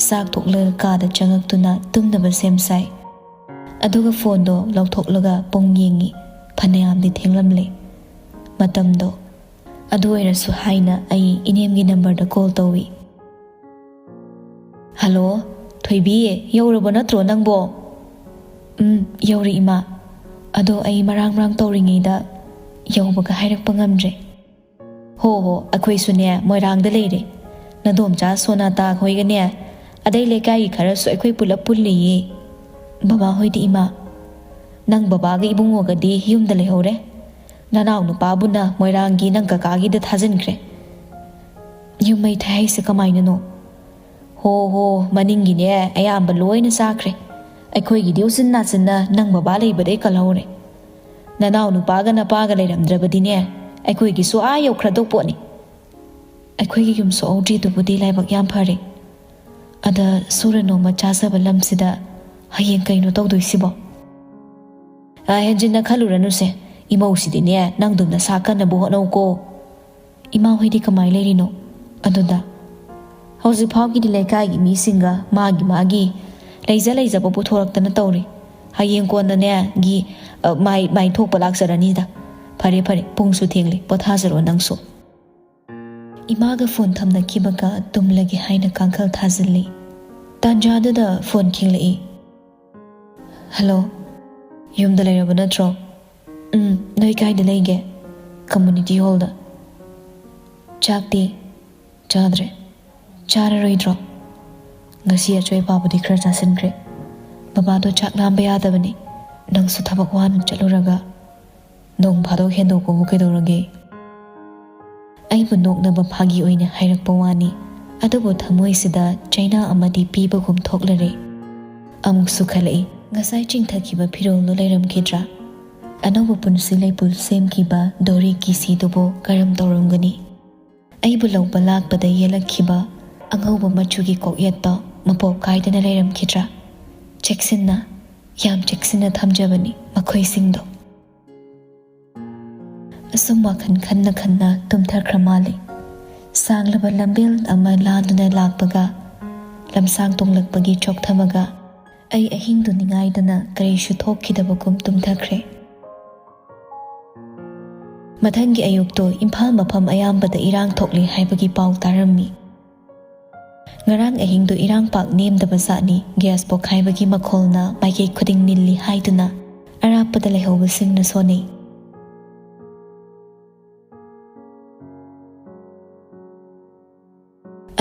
ꯆꯥꯛ ꯇꯣꯛꯂꯒ ꯀꯥꯗ ꯆꯪꯉꯛꯇꯨꯅ ꯇꯨꯝꯅꯕ ꯁꯦꯝ ꯁꯥꯏ꯫ ꯑꯗꯨꯒ ꯐꯣꯟꯗꯣ ꯂꯧꯊꯣꯛꯂꯒ ꯄꯨꯡ ꯌꯦꯡꯉꯤ꯫ ꯐꯅꯌꯥꯝꯗꯤ ꯊꯦꯡꯂꯝꯂꯦ ꯃꯇꯝꯗꯣ꯫ ꯑꯗꯨ ꯑꯣꯏꯔꯁꯨ ꯍꯥꯏꯅ ꯑꯩ ꯏꯅꯦꯝꯒꯤ ꯅꯝꯕꯔꯗ ꯀꯣꯜ ꯇꯧꯏ꯫ "ꯍꯜꯂꯣ, ꯊꯣꯏꯕꯤ, ꯌꯧꯔꯕ ꯅꯠꯇ꯭ꯔꯣ ꯅꯪꯕꯣ?" "ꯎꯝ, ꯌꯧꯔꯦ ꯏꯃꯥ꯫ ꯑꯗꯣ ꯑꯩ ꯃꯔꯥꯡ ꯃꯔꯥꯡ ꯇꯧꯔꯤꯉꯩꯗ ꯌꯧꯕꯒ ꯍꯥꯏꯔꯛꯄ ꯉꯝꯗ꯭ꯔꯦ꯫" "ꯍꯣ ꯍꯣ, ꯑꯩꯈꯣꯏꯁꯨꯅꯦ ꯃꯣꯏꯔꯥꯡꯗ ꯂꯩꯔꯦ꯫ ꯅꯗꯣꯝꯆꯥ ꯁꯣꯅꯥꯇꯥ ꯍꯣꯏꯒꯅꯦ, ꯑꯗꯩ ꯂꯩꯀꯥꯏꯒꯤ ꯈꯔꯁꯨ ꯑꯩꯈꯣꯏ ꯄꯨꯂꯞ ꯄꯨꯜꯂꯤꯌꯦ꯫" "ꯕꯕꯥ ꯍꯣꯏꯗꯤ ꯏꯃꯥ?" "ꯅꯪ ꯕꯕꯥꯒ ꯏꯕꯨꯡꯉꯣꯒꯗꯤ ꯌꯨꯝꯗ ꯂꯩꯍꯧꯔꯦ꯫ ꯅꯅꯥꯎ ꯅꯨꯄꯥꯕꯨꯅ ꯃꯣꯏꯔꯥꯡꯒꯤ ꯅꯪ ꯀꯀꯥꯒꯤꯗ ꯊꯥꯖꯤꯟꯈ꯭ꯔꯦ꯫" "ꯌꯨꯝ ꯃꯩ ꯊꯥꯏ ꯍꯥꯏꯁꯦ ꯀꯃꯥꯏꯅꯅꯣ?" "ꯍꯣ ꯍꯣ, ꯃꯅꯤꯡꯒꯤꯅꯦ ꯑꯌꯥꯝꯕ ꯂꯣꯏꯅ ꯆꯥꯈ꯭ꯔꯦ꯫ ꯑꯩꯈꯣꯏꯒꯤꯗꯤ ꯎꯆꯤꯟ ꯅꯥꯆꯤꯟꯅ ꯅꯪ ꯕꯕꯥ ꯂꯩꯕꯗꯩ ꯀꯜꯍꯧꯔꯦ꯫ ꯅꯅꯥꯎ ꯅꯨꯄꯥꯒ ꯅꯄꯥꯒ ꯂꯩꯔꯝꯗ꯭ꯔꯕꯗꯤꯅꯦ, ꯑꯩꯈꯣꯏꯒꯤꯁꯨ ꯑꯥ ꯌꯧꯈ꯭ꯔꯗꯧ ꯄꯣꯠꯅꯤ꯫" "ꯑꯩꯈꯣꯏꯒꯤ ꯌꯨꯝ ꯁꯣꯛꯍꯧꯗ꯭ꯔꯤꯗꯨꯕꯨꯗꯤ ꯂꯥꯏꯕꯛ ꯌꯥꯝ ꯐꯔꯦ꯫ ꯑꯗ ꯁꯨꯔ ꯅꯣꯝꯃ ꯆꯥꯖꯕ ꯂꯝꯁꯤꯗ ꯍꯌꯦꯡ ꯀꯩꯅꯣ ꯇꯧꯗꯣꯏꯁꯤꯕꯣ?" "ꯑ, ꯍꯦꯟꯖꯤꯟꯅ ꯈꯜꯂꯨꯔꯅꯨꯁꯦ꯫ ꯏꯃꯧꯁꯤꯗꯤꯅꯦ, ꯅꯪꯗꯨꯝ ꯅꯁꯥ ꯀꯟꯅꯕ ꯍꯣꯠꯅꯧꯀꯣ꯫" "ꯏꯃꯥ ꯍꯣꯏꯗꯤ ꯀꯃꯥꯏ ꯂꯩꯔꯤꯅꯣ ꯑꯗꯨꯗ?" "ꯍꯧꯖꯤꯛ ꯐꯥꯎꯒꯤꯗꯤ ꯂꯩꯀꯥꯏꯒꯤ ꯃꯤꯁꯤꯡꯒ ꯃꯥꯒꯤ ꯃꯥꯒꯤ ꯂꯩꯖ ꯂꯩꯖꯕ ꯄꯨꯊꯣꯔꯛꯇꯅ ꯇꯧꯔꯤ꯫ ꯍꯌꯦꯡ ꯀꯣꯟꯅꯅꯦ ꯒꯤ, ꯑ, ꯃꯥꯏ, ꯃꯥꯏ ꯊꯣꯛꯄ ꯂꯥꯛꯆꯔꯅꯤꯗ꯫ ꯐꯔꯦ ꯐꯔꯦ, ꯄꯨꯡꯁꯨ ꯊꯦꯡꯂꯦ, ꯄꯣꯊꯥꯖꯔꯣ ꯅꯪꯁꯨ꯫" ꯏꯃꯥꯒ ꯐꯣꯟ ꯊꯝꯅꯈꯤꯕꯒ ꯇꯨꯝꯂꯒꯦ ꯍꯥꯏꯅ ꯀꯥꯡꯈꯜ ꯊꯥꯖꯤꯜꯂꯤ꯫ ꯇꯥꯟꯖꯥꯗꯨꯗ ꯐꯣꯟ ꯈꯤꯡꯂꯛꯏ꯫ "ꯍꯜꯂꯣ, ꯌꯨꯝꯗ ꯂꯩꯔꯕ ꯅꯠꯇ꯭ꯔꯣ?" "ꯎꯝ, ꯅꯣꯏ ꯀꯥꯏꯗ ꯂꯩꯒꯦ?" "ꯀꯝꯃꯨꯅꯤꯇꯤ ꯍꯣꯜꯗ꯫" "ꯆꯥꯛꯇꯤ?" "ꯆꯥꯗ꯭ꯔꯦ, ꯆꯥꯔꯔꯣꯏꯗ꯭ꯔꯣ?" "ꯉꯁꯤ ꯑꯆꯣꯏ ꯑꯄꯥꯕꯨꯗꯤ ꯈꯔ ꯆꯥꯁꯤꯟꯈ꯭ꯔꯦ꯫ ꯕꯕꯥꯗꯣ ꯆꯥꯛ ꯂꯥꯝꯕ ꯌꯥꯗꯕꯅꯤ꯫ ꯅꯪꯁꯨ ꯊꯕꯛ ꯋꯥꯅ ꯆꯠꯂꯨꯔꯒ ꯅꯣꯡ ꯐꯥꯗꯣꯛ ꯍꯦꯟꯗꯣꯛꯄꯕꯨ ꯀꯩꯗꯧꯔꯒꯦ?" ꯑꯩꯕꯨ ꯅꯣꯛꯅꯕ ꯐꯥꯒꯤ ꯑꯣꯏꯅ ꯍꯥꯏꯔꯛꯄ ꯋꯥꯅꯤ, ꯑꯗꯨꯕꯨ ꯊꯃꯣꯏꯁꯤꯗ ꯆꯩꯅꯥ ꯑꯃꯗꯤ ꯄꯤꯕꯒꯨꯝ ꯊꯣꯛꯂꯔꯦ꯫ ꯑꯃꯨꯛꯁꯨ ꯈꯜꯂꯛꯏ, ꯉꯁꯥꯏ ꯆꯤꯡꯊꯈꯤꯕ ꯐꯤꯔꯣꯜꯗꯨ ꯂꯩꯔꯝꯈꯤꯗ꯭ꯔꯥ? ꯑꯅꯧꯕ ꯄꯨꯟꯁꯤ ꯂꯩꯄꯨꯜ ꯁꯦꯝꯈꯤꯕ ꯗꯣꯔꯤ ꯀꯤꯁꯤꯗꯨꯕꯨ ꯀꯔꯝ ꯇꯧꯔꯝꯒꯅꯤ? ꯑꯩꯕꯨ ꯂꯧꯕ ꯂꯥꯛꯄꯗ ꯌꯦꯜꯂꯛꯈꯤꯕ ꯑꯉꯧꯕ ꯃꯆꯨꯒꯤ ꯀꯣꯛꯌꯦꯠꯇꯣ ꯃꯄꯣꯞ ꯀꯥꯏꯗꯅ ꯂꯩꯔꯝꯈꯤꯗ꯭ꯔꯥ? ꯆꯦꯛꯁꯤꯟꯅ, ꯌꯥꯝ ꯆꯦꯛꯁꯤꯟꯅ ꯊꯝꯖꯕꯅꯤ ꯃꯈꯣꯏꯁꯤꯡꯗꯣ꯫ ꯑꯁꯨꯝ ꯋꯥꯈꯜ ꯈꯟꯅ ꯈꯟꯅ ꯇꯨꯝꯊꯈ꯭ꯔ ꯃꯥꯜꯂꯦ꯫ ꯁꯥꯡꯂꯕ ꯂꯝꯕꯦꯜ ꯑꯃ ꯂꯥꯟꯗꯨꯅ ꯂꯥꯛꯄꯒ, ꯂꯝꯁꯥꯡ ꯇꯣꯡꯂꯛꯄꯒꯤ ꯆꯣꯛꯊꯕꯒ, ꯑꯩ ꯑꯍꯤꯡꯗꯨ ꯅꯤꯡꯉꯥꯏꯗꯅ ꯀꯔꯤꯁꯨ ꯊꯣꯛꯈꯤꯗꯕꯒꯨꯝ ꯇꯨꯝꯊꯈ꯭ꯔꯦ꯫ ꯃꯊꯪꯒꯤ ꯑꯌꯨꯛꯇꯨ ꯏꯝꯐꯥꯜ ꯃꯐꯝ ꯑꯌꯥꯝꯕꯗ ꯏꯔꯥꯡ ꯊꯣꯛꯂꯤ ꯍꯥꯏꯕꯒꯤ ꯄꯥꯎ ꯇꯥꯔꯝꯃꯤ꯫ ꯉꯔꯥꯡ ꯑꯍꯤꯡꯗꯨ ꯏꯔꯥꯡ ꯄꯥꯛ ꯅꯦꯝꯗꯕ ꯖꯥꯠꯅꯤ, ꯒ꯭ꯌꯥꯁ ꯄꯣꯈꯥꯏꯕꯒꯤ ꯃꯈꯣꯜꯅ ꯃꯥꯏꯀꯩ ꯈꯨꯗꯤꯡ ꯅꯤꯜꯂꯤ ꯍꯥꯏꯗꯨꯅ ꯑꯔꯥꯞꯄꯗ ꯂꯩꯍꯧꯕꯁꯤꯡꯅ ꯁꯣꯟꯅꯩ꯫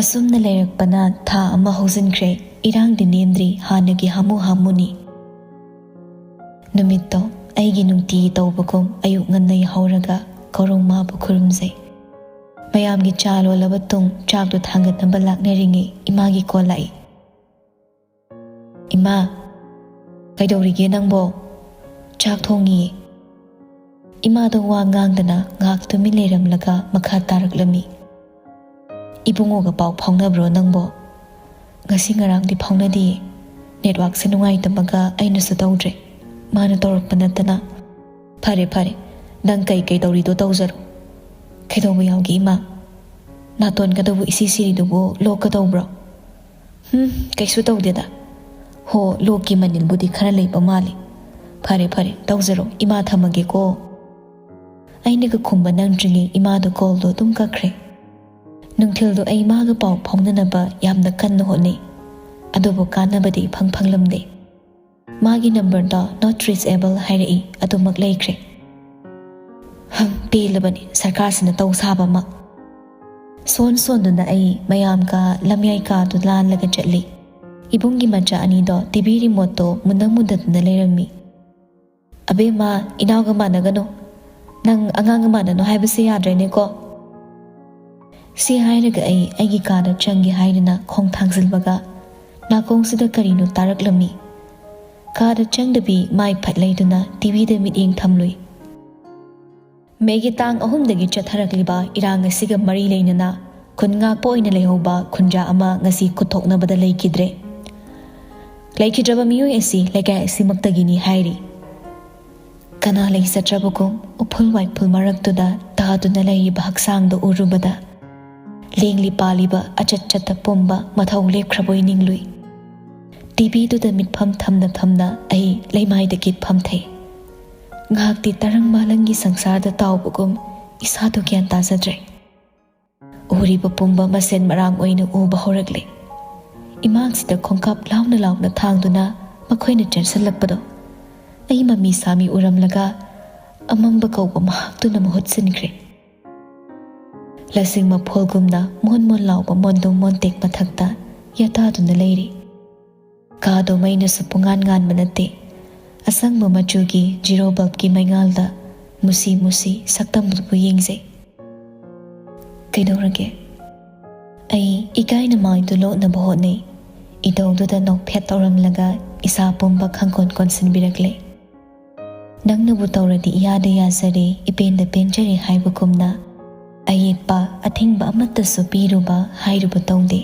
ꯑꯁꯨꯝꯅ ꯂꯩꯔꯛꯄꯅ ꯊꯥ ꯑꯃ ꯍꯧꯖꯤꯟꯈ꯭ꯔꯦ꯫ ꯏꯔꯥꯡꯗꯤ ꯅꯦꯝꯗ꯭ꯔꯤ, ꯍꯥꯟꯅꯒꯤ ꯍꯥꯃꯨ ꯍꯥꯃꯨꯅꯤ꯫ ꯅꯨꯃꯤꯠꯇꯣ ꯑꯩꯒꯤ ꯅꯨꯡꯇꯤꯒꯤ ꯇꯧꯕꯒꯨꯝ ꯑꯌꯨꯛ ꯉꯟꯅ ꯌꯥꯍꯧꯔꯒ ꯀꯣꯔꯣꯡ ꯃꯥꯕꯨ ꯈꯨꯔꯨꯝꯖꯩ꯫ ꯃꯌꯥꯝꯒꯤ ꯆꯥ ꯂꯣꯜꯂꯕ ꯇꯨꯡ ꯆꯥꯛꯇꯨ ꯊꯥꯡꯒꯠꯅꯕ ꯂꯥꯛꯅꯔꯤꯉꯩ ꯏꯃꯥꯒꯤ ꯀꯣꯜ ꯂꯥꯛꯏ꯫ "ꯏꯃꯥ, ꯀꯩꯗꯧꯔꯤꯒꯦ ꯅꯪꯕꯣ?" "ꯆꯥꯛ ꯊꯣꯡꯉꯤꯌꯦ꯫" ꯏꯃꯥꯗꯣ ꯋꯥ ꯉꯥꯡꯗꯅ ꯉꯥꯏꯍꯥꯛ ꯇꯨꯃꯤꯟ ꯂꯩꯔꯝꯂꯒ ꯃꯈꯥ ꯇꯥꯔꯛꯂꯝꯃꯤ꯫ "ꯏꯕꯨꯡꯉꯣꯒ ꯄꯥꯎ ꯐꯥꯎꯅꯕ꯭ꯔꯣ ꯅꯪꯕꯣ?" "ꯉꯁꯤ ꯉꯔꯥꯡꯗꯤ ꯐꯥꯎꯅꯗꯤꯌꯦ꯫ ꯅꯦꯠꯋꯥꯛꯁꯦ ꯅꯨꯡꯉꯥꯏꯇꯕꯒ ꯑꯩꯅꯁꯨ ꯇꯧꯗ꯭ꯔꯦ꯫ ꯃꯥꯅ ꯇꯧꯔꯛꯄ ꯅꯠꯇꯅ꯫" "ꯐꯔꯦ ꯐꯔꯦ, ꯅꯪ ꯀꯩ ꯀꯩ ꯇꯧꯔꯤꯗꯣ ꯇꯧꯖꯔꯣ꯫ ꯀꯩꯗꯧꯕ ꯌꯥꯎꯒꯦ ꯏꯃꯥ? ꯅꯥꯇꯣꯟꯒꯗꯧꯕ ꯏꯁꯤ ꯁꯤꯔꯤꯗꯨꯕꯨ ꯂꯣꯛꯀ ꯇꯧꯕ꯭ꯔꯣ?" "ꯎꯝ, ꯀꯩꯁꯨ ꯇꯧꯗꯦꯗ꯫ ꯍꯣ, ꯂꯣꯛꯀꯤ ꯃꯅꯤꯜꯕꯨꯗꯤ ꯈꯔ ꯂꯩꯕ ꯃꯥꯜꯂꯤ꯫ ꯐꯔꯦ ꯐꯔꯦ, ꯇꯧꯖꯔꯣ, ꯏꯃꯥ ꯊꯝꯃꯒꯦꯀꯣ꯫" ꯑꯩꯅꯒ ꯈꯨꯝꯕ ꯅꯪꯗ꯭ꯔꯤꯉꯩ ꯏꯃꯥꯗꯣ ꯀꯣꯜꯗꯣ ꯑꯗꯨꯝ ꯀꯛꯈ꯭ꯔꯦ꯫ ꯅꯨꯡꯊꯤꯜꯗꯣ ꯑꯩ ꯃꯥꯒ ꯄꯥꯎ ꯐꯥꯎꯅꯅꯕ ꯌꯥꯝꯅ ꯀꯟꯅ ꯍꯣꯠꯅꯩ, ꯑꯗꯨꯕꯨ ꯀꯥꯟꯅꯕꯗꯤ ꯏꯐꯪ ꯐꯪꯂꯝꯗꯦ꯫ ꯃꯥꯒꯤ ꯅꯝꯕꯔꯗꯣ not reachable ꯍꯥꯏꯔꯛꯏ, ꯑꯗꯨꯃꯛ ꯂꯩꯈ꯭ꯔꯦ꯫ ꯍꯝ, ꯄꯦꯜꯂꯕꯅꯤ ꯁꯔꯀꯥꯔꯁꯤꯅ ꯇꯧ ꯁꯥꯕ ꯑꯃ꯫ ꯁꯣꯟ ꯁꯣꯟꯗꯨꯅ ꯑꯩ ꯃꯌꯥꯝꯒ ꯂꯝꯌꯥꯏ ꯀꯥꯗꯨ ꯂꯥꯜꯂꯒ ꯆꯠꯂꯤ꯫ ꯏꯕꯨꯡꯒꯤ ꯃꯆꯥ ꯑꯅꯤꯗꯣ ꯇꯤꯚꯤ ꯔꯤꯃꯣꯠꯇꯣ ꯃꯨꯟꯅ ꯃꯨꯟꯗꯗꯨꯅ ꯂꯩꯔꯝꯃꯤ꯫ "ꯑꯕꯦꯝꯃ, ꯏꯅꯥꯎꯒ ꯃꯥꯟꯅꯒꯅꯨ꯫ ꯅꯪ ꯑꯉꯥꯡꯒ ꯃꯥꯟꯅꯅꯨ ꯍꯥꯏꯕꯁꯦ ꯌꯥꯗ꯭ꯔꯦꯅꯦꯀꯣ꯫" ꯁꯤ ꯍꯥꯏꯔꯒ ꯑꯩ ꯑꯩꯒꯤ ꯀꯥꯗ ꯆꯪꯒꯦ ꯍꯥꯏꯗꯨꯅ ꯈꯣꯡ ꯊꯥꯡꯖꯤꯜꯕꯒ ꯅꯥꯀꯣꯡꯁꯤꯗ ꯀꯔꯤꯅꯣ ꯇꯥꯔꯛꯂꯝꯃꯤ꯫ ꯀꯥꯗ ꯆꯪꯗꯕꯤ ꯃꯥꯏ ꯐꯠ ꯂꯩꯗꯨꯅ ꯇꯤꯚꯤꯗ ꯃꯤꯠꯌꯦꯡ ꯊꯝꯂꯨꯏ꯫ ꯃꯦꯒꯤ ꯇꯥꯡ ꯑꯍꯨꯝꯗꯒꯤ ꯆꯠꯊꯔꯛꯂꯤꯕ ꯏꯔꯥꯡ ꯑꯁꯤꯒ ꯃꯔꯤ ꯂꯩꯅꯅ ꯈꯨꯟ ꯉꯥꯛꯄ ꯑꯣꯏꯅ ꯂꯩꯍꯧꯕ ꯈꯨꯟꯖꯥ ꯑꯃ ꯉꯁꯤ ꯈꯨꯠꯊꯣꯛꯅꯕꯗ ꯂꯩꯈꯤꯗ꯭ꯔꯦ꯫ ꯂꯩꯈꯤꯗ꯭ꯔꯕ ꯃꯤꯑꯣꯏ ꯑꯁꯤ ꯂꯩꯀꯥꯏ ꯑꯁꯤꯃꯛꯇꯒꯤꯅꯤ ꯍꯥꯏꯔꯤ꯫ ꯀꯅꯥ ꯂꯩꯖꯗ꯭ꯔꯕꯒꯨꯝ ꯎꯐꯨꯜ ꯋꯥꯏꯐꯨꯜ ꯃꯔꯛꯇꯨꯗ ꯇꯥꯗꯨꯅ ꯂꯩꯔꯤꯕ ꯍꯛꯆꯥꯡꯗꯨ ꯎꯔꯨꯕꯗ ꯂꯦꯡꯂꯤ ꯄꯥꯜꯂꯤꯕ ꯑꯆꯠ ꯆꯠꯇ ꯄꯨꯝꯕ ꯃꯊꯧ ꯂꯦꯞꯈ꯭ꯔꯕꯣꯏ ꯅꯤꯡꯂꯨꯏ꯫ ꯇꯤꯚꯤꯗꯨꯗ ꯃꯤꯠꯐꯝ ꯊꯝꯅ ꯊꯝꯅ ꯑꯩ ꯂꯩꯃꯥꯏꯗ ꯀꯤꯠ ꯐꯝꯊꯩ꯫ ꯉꯥꯏꯍꯥꯛꯇꯤ ꯇꯔꯪ ꯃꯥꯂꯪꯒꯤ ꯁꯪꯁꯥꯔꯗ ꯇꯥꯎꯕꯒꯨꯝ ꯏꯁꯥꯗꯣ ꯒ꯭ꯌꯥꯟ ꯇꯥꯖꯗ꯭ꯔꯦ꯫ ꯎꯔꯤꯕ ꯄꯨꯝꯕ ꯃꯁꯦꯟ ꯃꯔꯥꯡ ꯑꯣꯏꯅ ꯎꯕ ꯍꯧꯔꯛꯂꯦ꯫ ꯏꯃꯥꯡꯁꯤꯗ ꯈꯣꯡꯀꯥꯞ ꯂꯥꯎꯅ ꯂꯥꯎꯅ ꯊꯥꯡꯗꯨꯅ ꯃꯈꯣꯏꯅ ꯆꯦꯟꯁꯤꯜꯂꯛꯄꯗꯣ ꯑꯩ ꯃꯃꯤ ꯁꯥꯃꯤ ꯎꯔꯝꯂꯒ ꯑꯃꯝꯕ ꯀꯧꯕ ꯃꯍꯥꯛꯇꯨꯅ ꯃꯍꯨꯠ ꯁꯤꯟꯈ꯭ꯔꯦ꯫ ꯂꯁꯤꯡ ꯃꯐꯣꯜꯒꯨꯝꯅ ꯃꯣꯟ ꯃꯣꯟ ꯂꯥꯎꯕ ꯃꯣꯟꯗꯣꯡ ꯃꯣꯟꯇꯦꯛ ꯃꯊꯛꯇ ꯌꯥꯇꯥꯗꯨꯅ ꯂꯩꯔꯤ꯫ ꯀꯥꯗꯣ ꯃꯩꯅꯁꯨ ꯄꯨꯡꯉꯥꯟ ꯉꯥꯟꯕ ꯅꯠꯇꯦ꯫ ꯑꯁꯪꯕ ꯃꯆꯨꯒꯤ ꯖꯤꯔꯣ ꯕꯜꯕꯀꯤ ꯃꯩꯉꯥꯜꯗ ꯃꯨꯁꯤ ꯃꯨꯁꯤ ꯁꯛꯇꯝꯗꯨꯕꯨ ꯌꯦꯡꯖꯩ꯫ "ꯀꯩꯗꯧꯔꯒꯦ?" ꯑꯩ ꯏꯀꯥꯏꯅ ꯃꯥꯏꯗꯨ ꯂꯣꯠꯅꯕ ꯍꯣꯠꯅꯩ꯫ ꯏꯇꯧꯗꯨꯗ ꯅꯣꯛꯐꯦꯠ ꯇꯧꯔꯝꯂꯒ ꯏꯁꯥ ꯄꯨꯝꯕ ꯈꯪꯀꯣꯟ ꯀꯣꯟꯁꯤꯟꯕꯤꯔꯛꯂꯦ꯫ "ꯅꯪꯅꯕꯨ ꯇꯧꯔꯗꯤ ꯏꯌꯥꯗ ꯌꯥꯖꯔꯦ, ꯏꯄꯦꯟꯗ ꯄꯦꯟꯖꯔꯦ" ꯍꯥꯏꯕꯒꯨꯝꯅ ꯑꯌꯦꯠꯄ ꯑꯊꯤꯡꯕ ꯑꯃꯠꯇꯁꯨ ꯄꯤꯔꯨꯕ ꯍꯥꯏꯔꯨꯕ ꯇꯧꯗꯦ꯫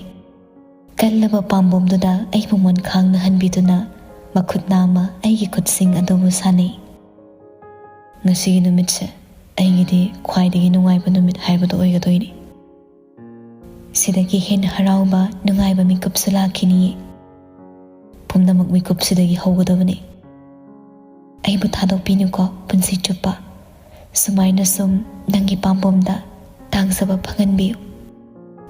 ꯀꯜꯂꯕ ꯄꯥꯝꯕꯣꯝꯗꯨꯗ ꯑꯩꯕꯨ ꯃꯣꯟꯈꯥꯡꯅ ꯍꯟꯕꯤꯗꯨꯅ ꯃꯈꯨꯠ ꯅꯥꯝꯃ ꯑꯩꯒꯤ ꯈꯨꯠꯁꯤꯡ ꯑꯗꯨꯕꯨ ꯁꯥꯟꯅꯩ꯫ "ꯉꯁꯤꯒꯤ ꯅꯨꯃꯤꯠꯁꯦ ꯑꯩꯒꯤꯗꯤ ꯈ꯭ꯋꯥꯏꯗꯒꯤ ꯅꯨꯡꯉꯥꯏꯕ ꯅꯨꯃꯤꯠ ꯍꯥꯏꯕꯗꯨ ꯑꯣꯏꯒꯗꯣꯏꯅꯤ꯫ ꯁꯤꯗꯒꯤ ꯍꯦꯟꯅ ꯍꯔꯥꯎꯕ, ꯅꯨꯡꯉꯥꯏꯕ ꯃꯤꯀꯨꯞꯁꯨ ꯂꯥꯛꯈꯤꯅꯤꯌꯦ꯫ ꯄꯨꯝꯅꯃꯛ ꯃꯤꯀꯨꯞꯁꯤꯗꯒꯤ ꯍꯧꯒꯗꯕꯅꯤ꯫ ꯑꯩꯕꯨ ꯊꯥꯗꯣꯛꯄꯤꯅꯨꯀꯣ ꯄꯨꯟꯁꯤ ꯆꯨꯞꯄ꯫ ꯁꯨꯃꯥꯏꯅ ꯁꯨꯝ ꯅꯪꯒꯤ ꯄꯥꯝꯕꯣꯝꯗ ꯇꯥꯡꯖꯕ ꯐꯪꯍꯟꯕꯤꯌꯨ꯫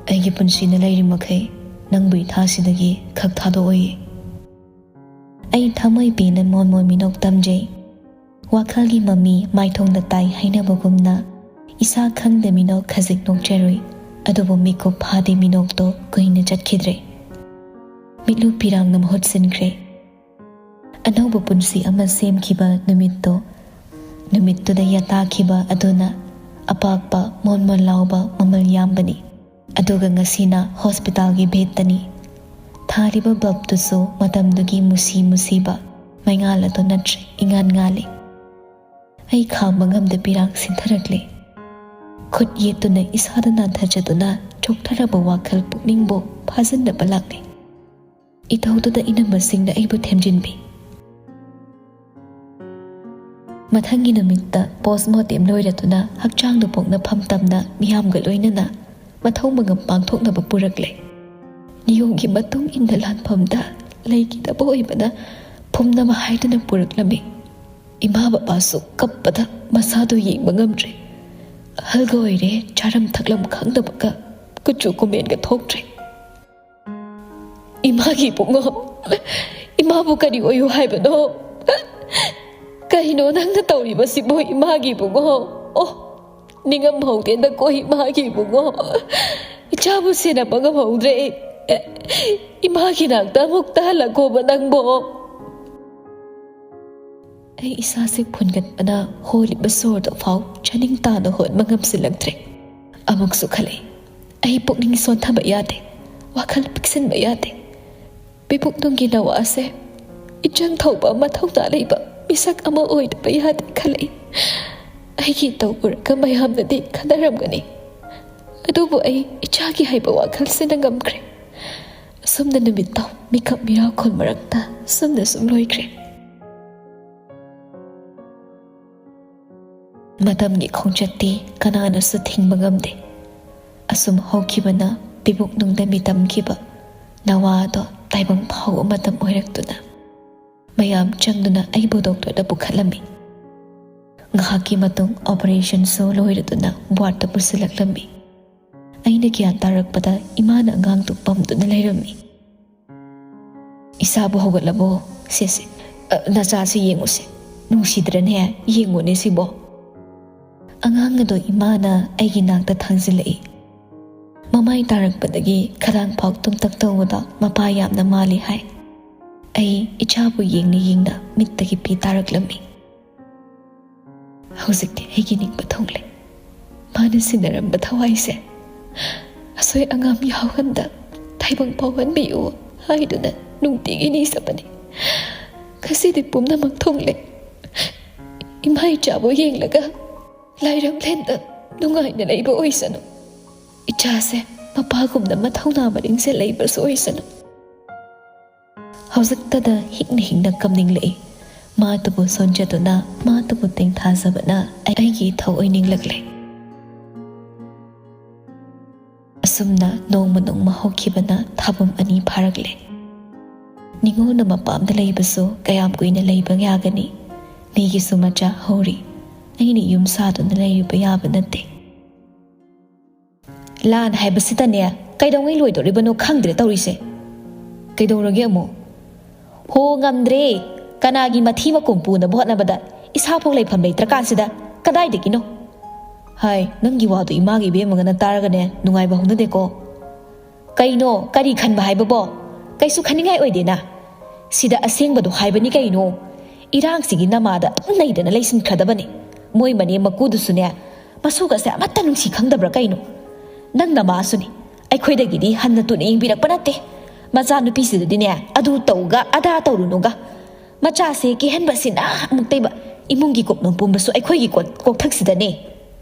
ꯑꯩꯒꯤ ꯄꯨꯟꯁꯤꯅ ꯂꯩꯔꯤ ꯃꯈꯩ ꯅꯪꯕꯨ ꯏꯊꯥꯁꯤꯗꯒꯤ ꯈꯛ ꯊꯥꯗꯣꯛꯑꯣꯏꯌꯦ꯫" ꯑꯩ ꯊꯃꯣꯏ ꯄꯦꯟꯅ ꯃꯣꯟ ꯃꯣꯟ ꯃꯤꯅꯣꯛ ꯇꯝꯖꯩ꯫ ꯋꯥꯈꯜꯒꯤ ꯃꯃꯤ ꯃꯥꯏꯊꯣꯡꯗ ꯇꯥꯏ ꯍꯥꯏꯅꯕꯒꯨꯝꯅ ꯏꯁꯥ ꯈꯪꯗ ꯃꯤꯅꯣꯛ ꯈꯖꯤꯛ ꯅꯣꯛꯆꯔꯨꯏ꯫ ꯑꯗꯨꯕꯨ ꯃꯤꯀꯨꯞ ꯐꯥꯗꯦ, ꯃꯤꯅꯣꯛꯇꯣ ꯀꯨꯏꯅ ꯆꯠꯈꯤꯗ꯭ꯔꯦ꯫ ꯃꯤꯠꯂꯨ ꯄꯤꯔꯥꯡꯅ ꯃꯍꯨꯠ ꯁꯤꯟꯈ꯭ꯔꯦ꯫ ꯑꯅꯧꯕ ꯄꯨꯟꯁꯤ ꯑꯃ ꯁꯦꯝꯈꯤꯕ ꯅꯨꯃꯤꯠꯇꯣ, ꯅꯨꯃꯤꯠꯇꯨꯗ ꯌꯥꯇꯥꯈꯤꯕ ꯑꯗꯨꯅ ꯑꯄꯥꯛꯄ ꯃꯣꯟ ꯃꯣꯟ ꯂꯥꯎꯕ ꯃꯃꯜ ꯌꯥꯝꯕꯅꯤ꯫ ꯑꯗꯨꯒ ꯉꯁꯤꯅ ꯍꯣꯁꯄꯤꯇꯥꯜꯒꯤ ꯕꯦꯗꯇꯅꯤ꯫ ꯊꯥꯜꯂꯤꯕ ꯕꯜꯕꯇꯨꯁꯨ ꯃꯇꯝꯗꯨꯒꯤ ꯃꯨꯁꯤ ꯃꯨꯁꯤꯕ ꯃꯩꯉꯥꯜ ꯑꯗꯨ ꯅꯠꯇ꯭ꯔꯦ, ꯏꯉꯥꯟ ꯉꯥꯜꯂꯤ꯫ ꯑꯩ ꯈꯥꯡꯕ ꯉꯝꯗ ꯄꯤꯔꯥꯡ ꯁꯤꯟꯊꯔꯛꯂꯦ꯫ ꯈꯨꯠ ꯌꯦꯠꯇꯨꯅ ꯏꯁꯥꯗ ꯅꯥꯟꯊꯖꯗꯨꯅ ꯆꯣꯛꯊꯔꯕ ꯋꯥꯈꯜ ꯄꯨꯛꯅꯤꯡꯕꯨ ꯐꯥꯖꯤꯟꯅꯕ ꯂꯥꯛꯂꯦ꯫ ꯏꯇꯧꯗꯨꯗ ꯏꯅꯝꯃꯁꯤꯡꯅ ꯑꯩꯕꯨ ꯊꯦꯝꯖꯤꯟꯕꯤ꯫ ꯃꯊꯪꯒꯤ ꯅꯨꯃꯤꯠꯇ ꯄꯣꯁꯃꯣꯔꯇꯦꯝ ꯂꯣꯏꯔꯗꯨꯅ ꯍꯛꯆꯥꯡꯗ ꯄꯣꯛꯅꯐꯝ ꯇꯝꯅ ꯃꯤꯌꯥꯝꯒ ꯂꯣꯏꯅꯅ ꯃꯊꯧ ꯃꯉꯝ ꯄꯥꯡꯊꯣꯛꯅꯕ ꯄꯨꯔꯛꯂꯦ꯫ ꯅꯤꯌꯣꯝꯒꯤ ꯃꯇꯨꯡ ꯏꯟꯅ ꯂꯥꯟꯐꯝꯗ ꯂꯩꯈꯤꯗꯕ ꯑꯣꯏꯕꯅ ꯐꯨꯝꯅꯕ ꯍꯥꯏꯗꯨꯅ ꯄꯨꯔꯛꯂꯝꯃꯤ꯫ ꯏꯃꯥ ꯕꯕꯥꯁꯨ ꯀꯞꯄꯗ ꯃꯁꯥꯗꯨ ꯌꯦꯡꯕ ꯉꯝꯗ꯭ꯔꯦ꯫ ꯑꯍꯜꯒ ꯑꯣꯏꯔꯦ, ꯆꯥꯔꯝ ꯊꯛꯂꯝ ꯈꯪꯗꯕꯒ ꯀꯨꯆꯨ ꯀꯨꯃꯦꯟꯒ ꯊꯣꯛꯇ꯭ꯔꯦ꯫ "ꯏꯃꯥꯒꯤ ꯏꯕꯨꯡꯉꯣ, ꯏꯃꯥꯕꯨ ꯀꯔꯤ ꯑꯣꯏꯌꯨ ꯍꯥꯏꯕꯅꯣ? ꯀꯩꯅꯣ ꯅꯪꯅ ꯇꯧꯔꯤꯕꯁꯤꯕꯨ, ꯏꯃꯥꯒꯤ ꯏꯕꯨꯡꯉꯣ? ꯑꯣ, ꯅꯤꯡꯉꯝꯍꯧꯗꯦꯗꯀꯣ, ꯏꯃꯥꯒꯤ ꯏꯕꯨꯡꯉꯣ꯫ ꯏꯆꯥꯕꯨ ꯁꯦꯟꯅꯕ ꯉꯝꯍꯧꯗ꯭ꯔꯦ꯫ ꯏꯃꯥꯒꯤ ꯅꯥꯛꯇ ꯑꯃꯨꯛ ꯇꯍꯜꯂꯛꯈꯣꯕ ꯅꯪꯕꯣ꯫" ꯑꯩ ꯏꯁꯥꯁꯦ ꯐꯨꯟꯒꯠꯄꯅ ꯍꯣꯜꯂꯤꯕ ꯁꯣꯔꯗꯨ ꯐꯥꯎ ꯆꯥꯅꯤꯡ ꯇꯥꯅ ꯍꯣꯟꯕ ꯉꯝꯁꯤꯜꯂꯛꯇ꯭ꯔꯦ꯫ ꯑꯃꯨꯛꯁꯨ ꯈꯜꯂꯤ, ꯑꯩ ꯄꯨꯛꯅꯤꯡ ꯁꯣꯟꯊꯕ ꯌꯥꯗꯦ, ꯋꯥꯈꯜ ꯄꯤꯛꯁꯤꯟꯕ ꯌꯥꯗꯦ꯫ ꯄꯤꯕꯨꯛꯅꯨꯡꯒꯤ ꯅꯋꯥꯁꯦ ꯏꯆꯪ ꯊꯧꯕ, ꯃꯊꯧꯅꯥ ꯂꯩꯕ ꯃꯤꯁꯛ ꯑꯃ ꯑꯣꯏꯗꯕ ꯌꯥꯗꯦ ꯈꯜꯂꯛꯏ꯫ ꯑꯩꯒꯤ ꯇꯧ ꯎꯔꯒ ꯃꯌꯥꯝꯅꯗꯤ ꯈꯟꯅꯔꯝꯒꯅꯤ, ꯑꯗꯨꯕꯨ ꯑꯩ ꯏꯆꯥꯒꯤ ꯍꯥꯏꯕ ꯋꯥꯈꯜꯁꯤꯅ ꯉꯝꯈ꯭ꯔꯦ꯫ ꯑꯁꯨꯝꯅ ꯅꯨꯃꯤꯠꯇꯣ ꯃꯤꯀꯞ ꯃꯤꯔꯥꯎꯈꯣꯜ ꯃꯔꯛꯇ ꯑꯁꯨꯝꯅ ꯁꯨꯝ ꯂꯣꯏꯈ꯭ꯔꯦ꯫ ꯃꯇꯝꯒꯤ ꯈꯣꯡꯆꯠꯇꯤ ꯀꯅꯥꯅꯁꯨ ꯊꯤꯡꯕ ꯉꯝꯗꯦ꯫ ꯑꯁꯨꯝ ꯍꯧꯈꯤꯕꯅ ꯄꯤꯕꯨꯛꯅꯨꯡꯗ ꯃꯤꯇꯝꯈꯤꯕ ꯅꯋꯥꯗꯣ ꯇꯥꯏꯕꯪ ꯐꯥꯎꯕ ꯃꯇꯝ ꯑꯣꯏꯔꯛꯇꯨꯅ ꯃꯌꯥꯝ ꯆꯪꯗꯨꯅ ꯑꯩꯕꯨ ꯗꯣꯛꯇꯔꯗ ꯄꯨꯈꯠꯂꯝꯃꯤ꯫ ꯉꯥꯏꯍꯥꯛꯀꯤ ꯃꯇꯨꯡ ꯑꯣꯄꯔꯦꯁꯟꯁꯨ ꯂꯣꯏꯔꯗꯨꯅ ꯋꯥꯔꯗꯇ ꯄꯨꯁꯤꯜꯂꯛꯂꯝꯃꯤ꯫ ꯑꯩꯅ ꯒ꯭ꯌꯥꯟ ꯇꯥꯔꯛꯄꯗ ꯏꯃꯥꯅ ꯑꯉꯥꯡꯗꯨ ꯄꯝꯗꯨꯅ ꯂꯩꯔꯝꯃꯤ꯫ "ꯏꯁꯥꯕꯨ ꯍꯧꯒꯠꯂꯕꯣ? ꯁꯦ, ꯁꯦ, ꯑ, ꯅꯆꯥꯁꯤ ꯌꯦꯡꯉꯨꯁꯦ꯫ ꯅꯨꯡꯁꯤꯗ꯭ꯔꯅꯦ? ꯌꯦꯡꯉꯨꯅꯦ ꯁꯤꯕꯣ꯫" ꯑꯉꯥꯡ ꯑꯗꯣ ꯏꯃꯥꯅ ꯑꯩꯒꯤ ꯅꯥꯛꯇ ꯊꯥꯡꯖꯤꯜꯂꯛꯏ꯫ ꯃꯃꯥꯏ ꯇꯥꯔꯛꯄꯗꯒꯤ ꯈꯗꯥꯡ ꯐꯥꯎ ꯇꯨꯝꯇꯛ ꯇꯧꯕꯗ ꯃꯄꯥ ꯌꯥꯝꯅ ꯃꯥꯜꯂꯤ ꯍꯥꯏ꯫ ꯑꯩ ꯏꯆꯥꯕꯨ ꯌꯦꯡꯅ ꯌꯦꯡꯅ ꯃꯤꯠꯇꯒꯤ ꯄꯤ ꯇꯥꯔꯛꯂꯝꯃꯤ꯫ ꯍꯧꯖꯤꯛꯇꯤ ꯑꯩꯒꯤ ꯅꯤꯡꯕ ꯊꯨꯡꯂꯦ꯫ ꯃꯥꯅ ꯁꯤꯟꯅꯔꯝꯕ ꯊꯋꯥꯏꯁꯦ ꯑꯁꯣꯏ ꯑꯉꯥꯝ ꯌꯥꯎꯍꯟꯗ ꯇꯥꯏꯕꯪ ꯄꯥꯎꯍꯟꯕꯤꯌꯨ ꯍꯥꯏꯗꯨꯅ ꯅꯨꯡꯇꯤꯒꯤ ꯅꯤꯖꯕꯅꯤ꯫ ꯉꯁꯤꯗꯤ ꯄꯨꯝꯅꯃꯛ ꯊꯨꯡꯂꯦ꯫ ꯏꯃꯥ ꯏꯆꯥꯕꯨ ꯌꯦꯡꯂꯒ ꯂꯥꯏꯔꯝꯂꯦꯟꯗ ꯅꯨꯡꯉꯥꯏꯅ ꯂꯩꯕ ꯑꯣꯏꯁꯅꯨ꯫ ꯏꯆꯥꯁꯦ ꯃꯄꯥꯒꯨꯝꯅ ꯃꯊꯧꯅꯥ ꯃꯔꯤꯡꯁꯦ ꯂꯩꯕꯁꯨ ꯑꯣꯏꯁꯅꯨ꯫ ꯍꯧꯖꯤꯛꯇꯗ ꯍꯤꯡꯅ ꯍꯤꯡꯅ ꯀꯞꯅꯤꯡꯂꯛꯏ꯫ ꯃꯥꯇꯕꯨ ꯁꯣꯟꯖꯗꯨꯅ, ꯃꯥꯇꯕꯨ ꯇꯦꯡꯊꯥꯖꯕꯅ ꯑꯩꯒꯤ ꯏꯊꯧ ꯑꯣꯏꯅꯤꯡꯂꯛꯂꯦ꯫ ꯑꯁꯨꯝꯅ ꯅꯣꯡꯃ ꯅꯣꯡꯃ ꯍꯧꯈꯤꯕꯅ ꯊꯥꯕꯝ ꯑꯅꯤ ꯐꯥꯔꯛꯂꯦ꯫ ꯅꯤꯉꯣꯜꯅ ꯃꯄꯥꯝꯗ ꯂꯩꯕꯁꯨ ꯀꯌꯥꯝ ꯀꯨꯏꯅ ꯂꯩꯕ ꯌꯥꯒꯅꯤ? ꯃꯤꯒꯤꯁꯨ ꯃꯆꯥ ꯍꯧꯔꯤ꯫ ꯑꯩꯅ ꯌꯨꯝ ꯁꯥꯗꯨꯅ ꯂꯩꯔꯨꯕ ꯌꯥꯕ ꯅꯠꯇꯦ꯫ ꯂꯥꯟ ꯍꯥꯏꯕꯁꯤꯗꯅꯦ, ꯀꯩꯗꯧꯉꯩ ꯂꯣꯏꯗꯣꯔꯤꯕꯅꯣ ꯈꯪꯗ꯭ꯔꯦ ꯇꯧꯔꯤꯁꯦ꯫ ꯀꯩꯗꯧꯔꯒꯦ ꯑꯃꯨꯛ? ꯍꯣ, ꯉꯝꯗ꯭ꯔꯦ꯫ ꯀꯅꯥꯒꯤ ꯃꯊꯤ ꯃꯀꯨꯝ ꯄꯨꯅꯕ ꯍꯣꯠꯅꯕꯗ ꯏꯁꯥꯐꯥꯎ ꯂꯩꯐꯝ ꯂꯩꯇ꯭ꯔꯀꯥꯟꯁꯤꯗ ꯀꯗꯥꯏꯗꯒꯤꯅꯣ? ꯍꯥꯏ, ꯅꯪꯒꯤ ꯋꯥꯗꯣ ꯏꯃꯥꯒ ꯏꯕꯦꯝꯃꯒꯅ ꯇꯥꯔꯒꯅꯦ ꯅꯨꯡꯉꯥꯏꯕ ꯍꯧꯅꯗꯦꯀꯣ꯫ ꯀꯩꯅꯣ? ꯀꯔꯤ ꯈꯟꯕ ꯍꯥꯏꯕꯕꯣ? ꯀꯩꯁꯨ ꯈꯟꯅꯤꯡꯉꯥꯏ ꯑꯣꯏꯗꯦꯅ꯫ ꯁꯤꯗ ꯑꯁꯦꯡꯕꯗꯣ ꯍꯥꯏꯕꯅꯤ ꯀꯩꯅꯣ꯫ ꯏꯔꯥꯡꯁꯤꯒꯤ ꯅꯃꯥꯗ ꯑꯗꯨꯝ ꯅꯩꯗꯅ ꯂꯩꯁꯤꯟꯈ꯭ꯔꯗꯕꯅꯦ꯫ ꯃꯣꯏ ꯃꯅꯦꯝ ꯃꯀꯨꯗꯨꯁꯨꯅꯦ, ꯃꯁꯨꯒꯁꯦ ꯑꯃꯠꯇ ꯅꯨꯡꯁꯤ ꯈꯪꯗꯕ꯭ꯔꯥ ꯀꯩꯅꯣ? ꯅꯪ ꯅꯃꯥꯁꯨꯅꯤ꯫ ꯑꯩꯈꯣꯏꯗꯒꯤꯗꯤ ꯍꯟꯅ ꯇꯨꯅ ꯌꯦꯡꯕꯤꯔꯛꯄ ꯅꯠꯇꯦ꯫ ꯃꯆꯥꯅꯨꯄꯤꯁꯤꯗꯗꯤꯅꯦ, ꯑꯗꯨ ꯇꯧꯒ ꯑꯗꯥ ꯇꯧꯔꯨꯅꯨꯒ꯫ ꯃꯆꯥꯁꯦ ꯀꯦꯍꯟꯕꯁꯤꯅ ꯑꯃꯨꯛꯇꯩꯕ ꯏꯃꯨꯡꯒꯤ ꯀꯨꯞꯅꯣꯝ ꯄꯨꯝꯕꯁꯨ ꯑꯩꯈꯣꯏꯒꯤ ꯀꯣꯛ-, ꯀꯣꯛꯊꯛꯁꯤꯗꯅꯦ꯫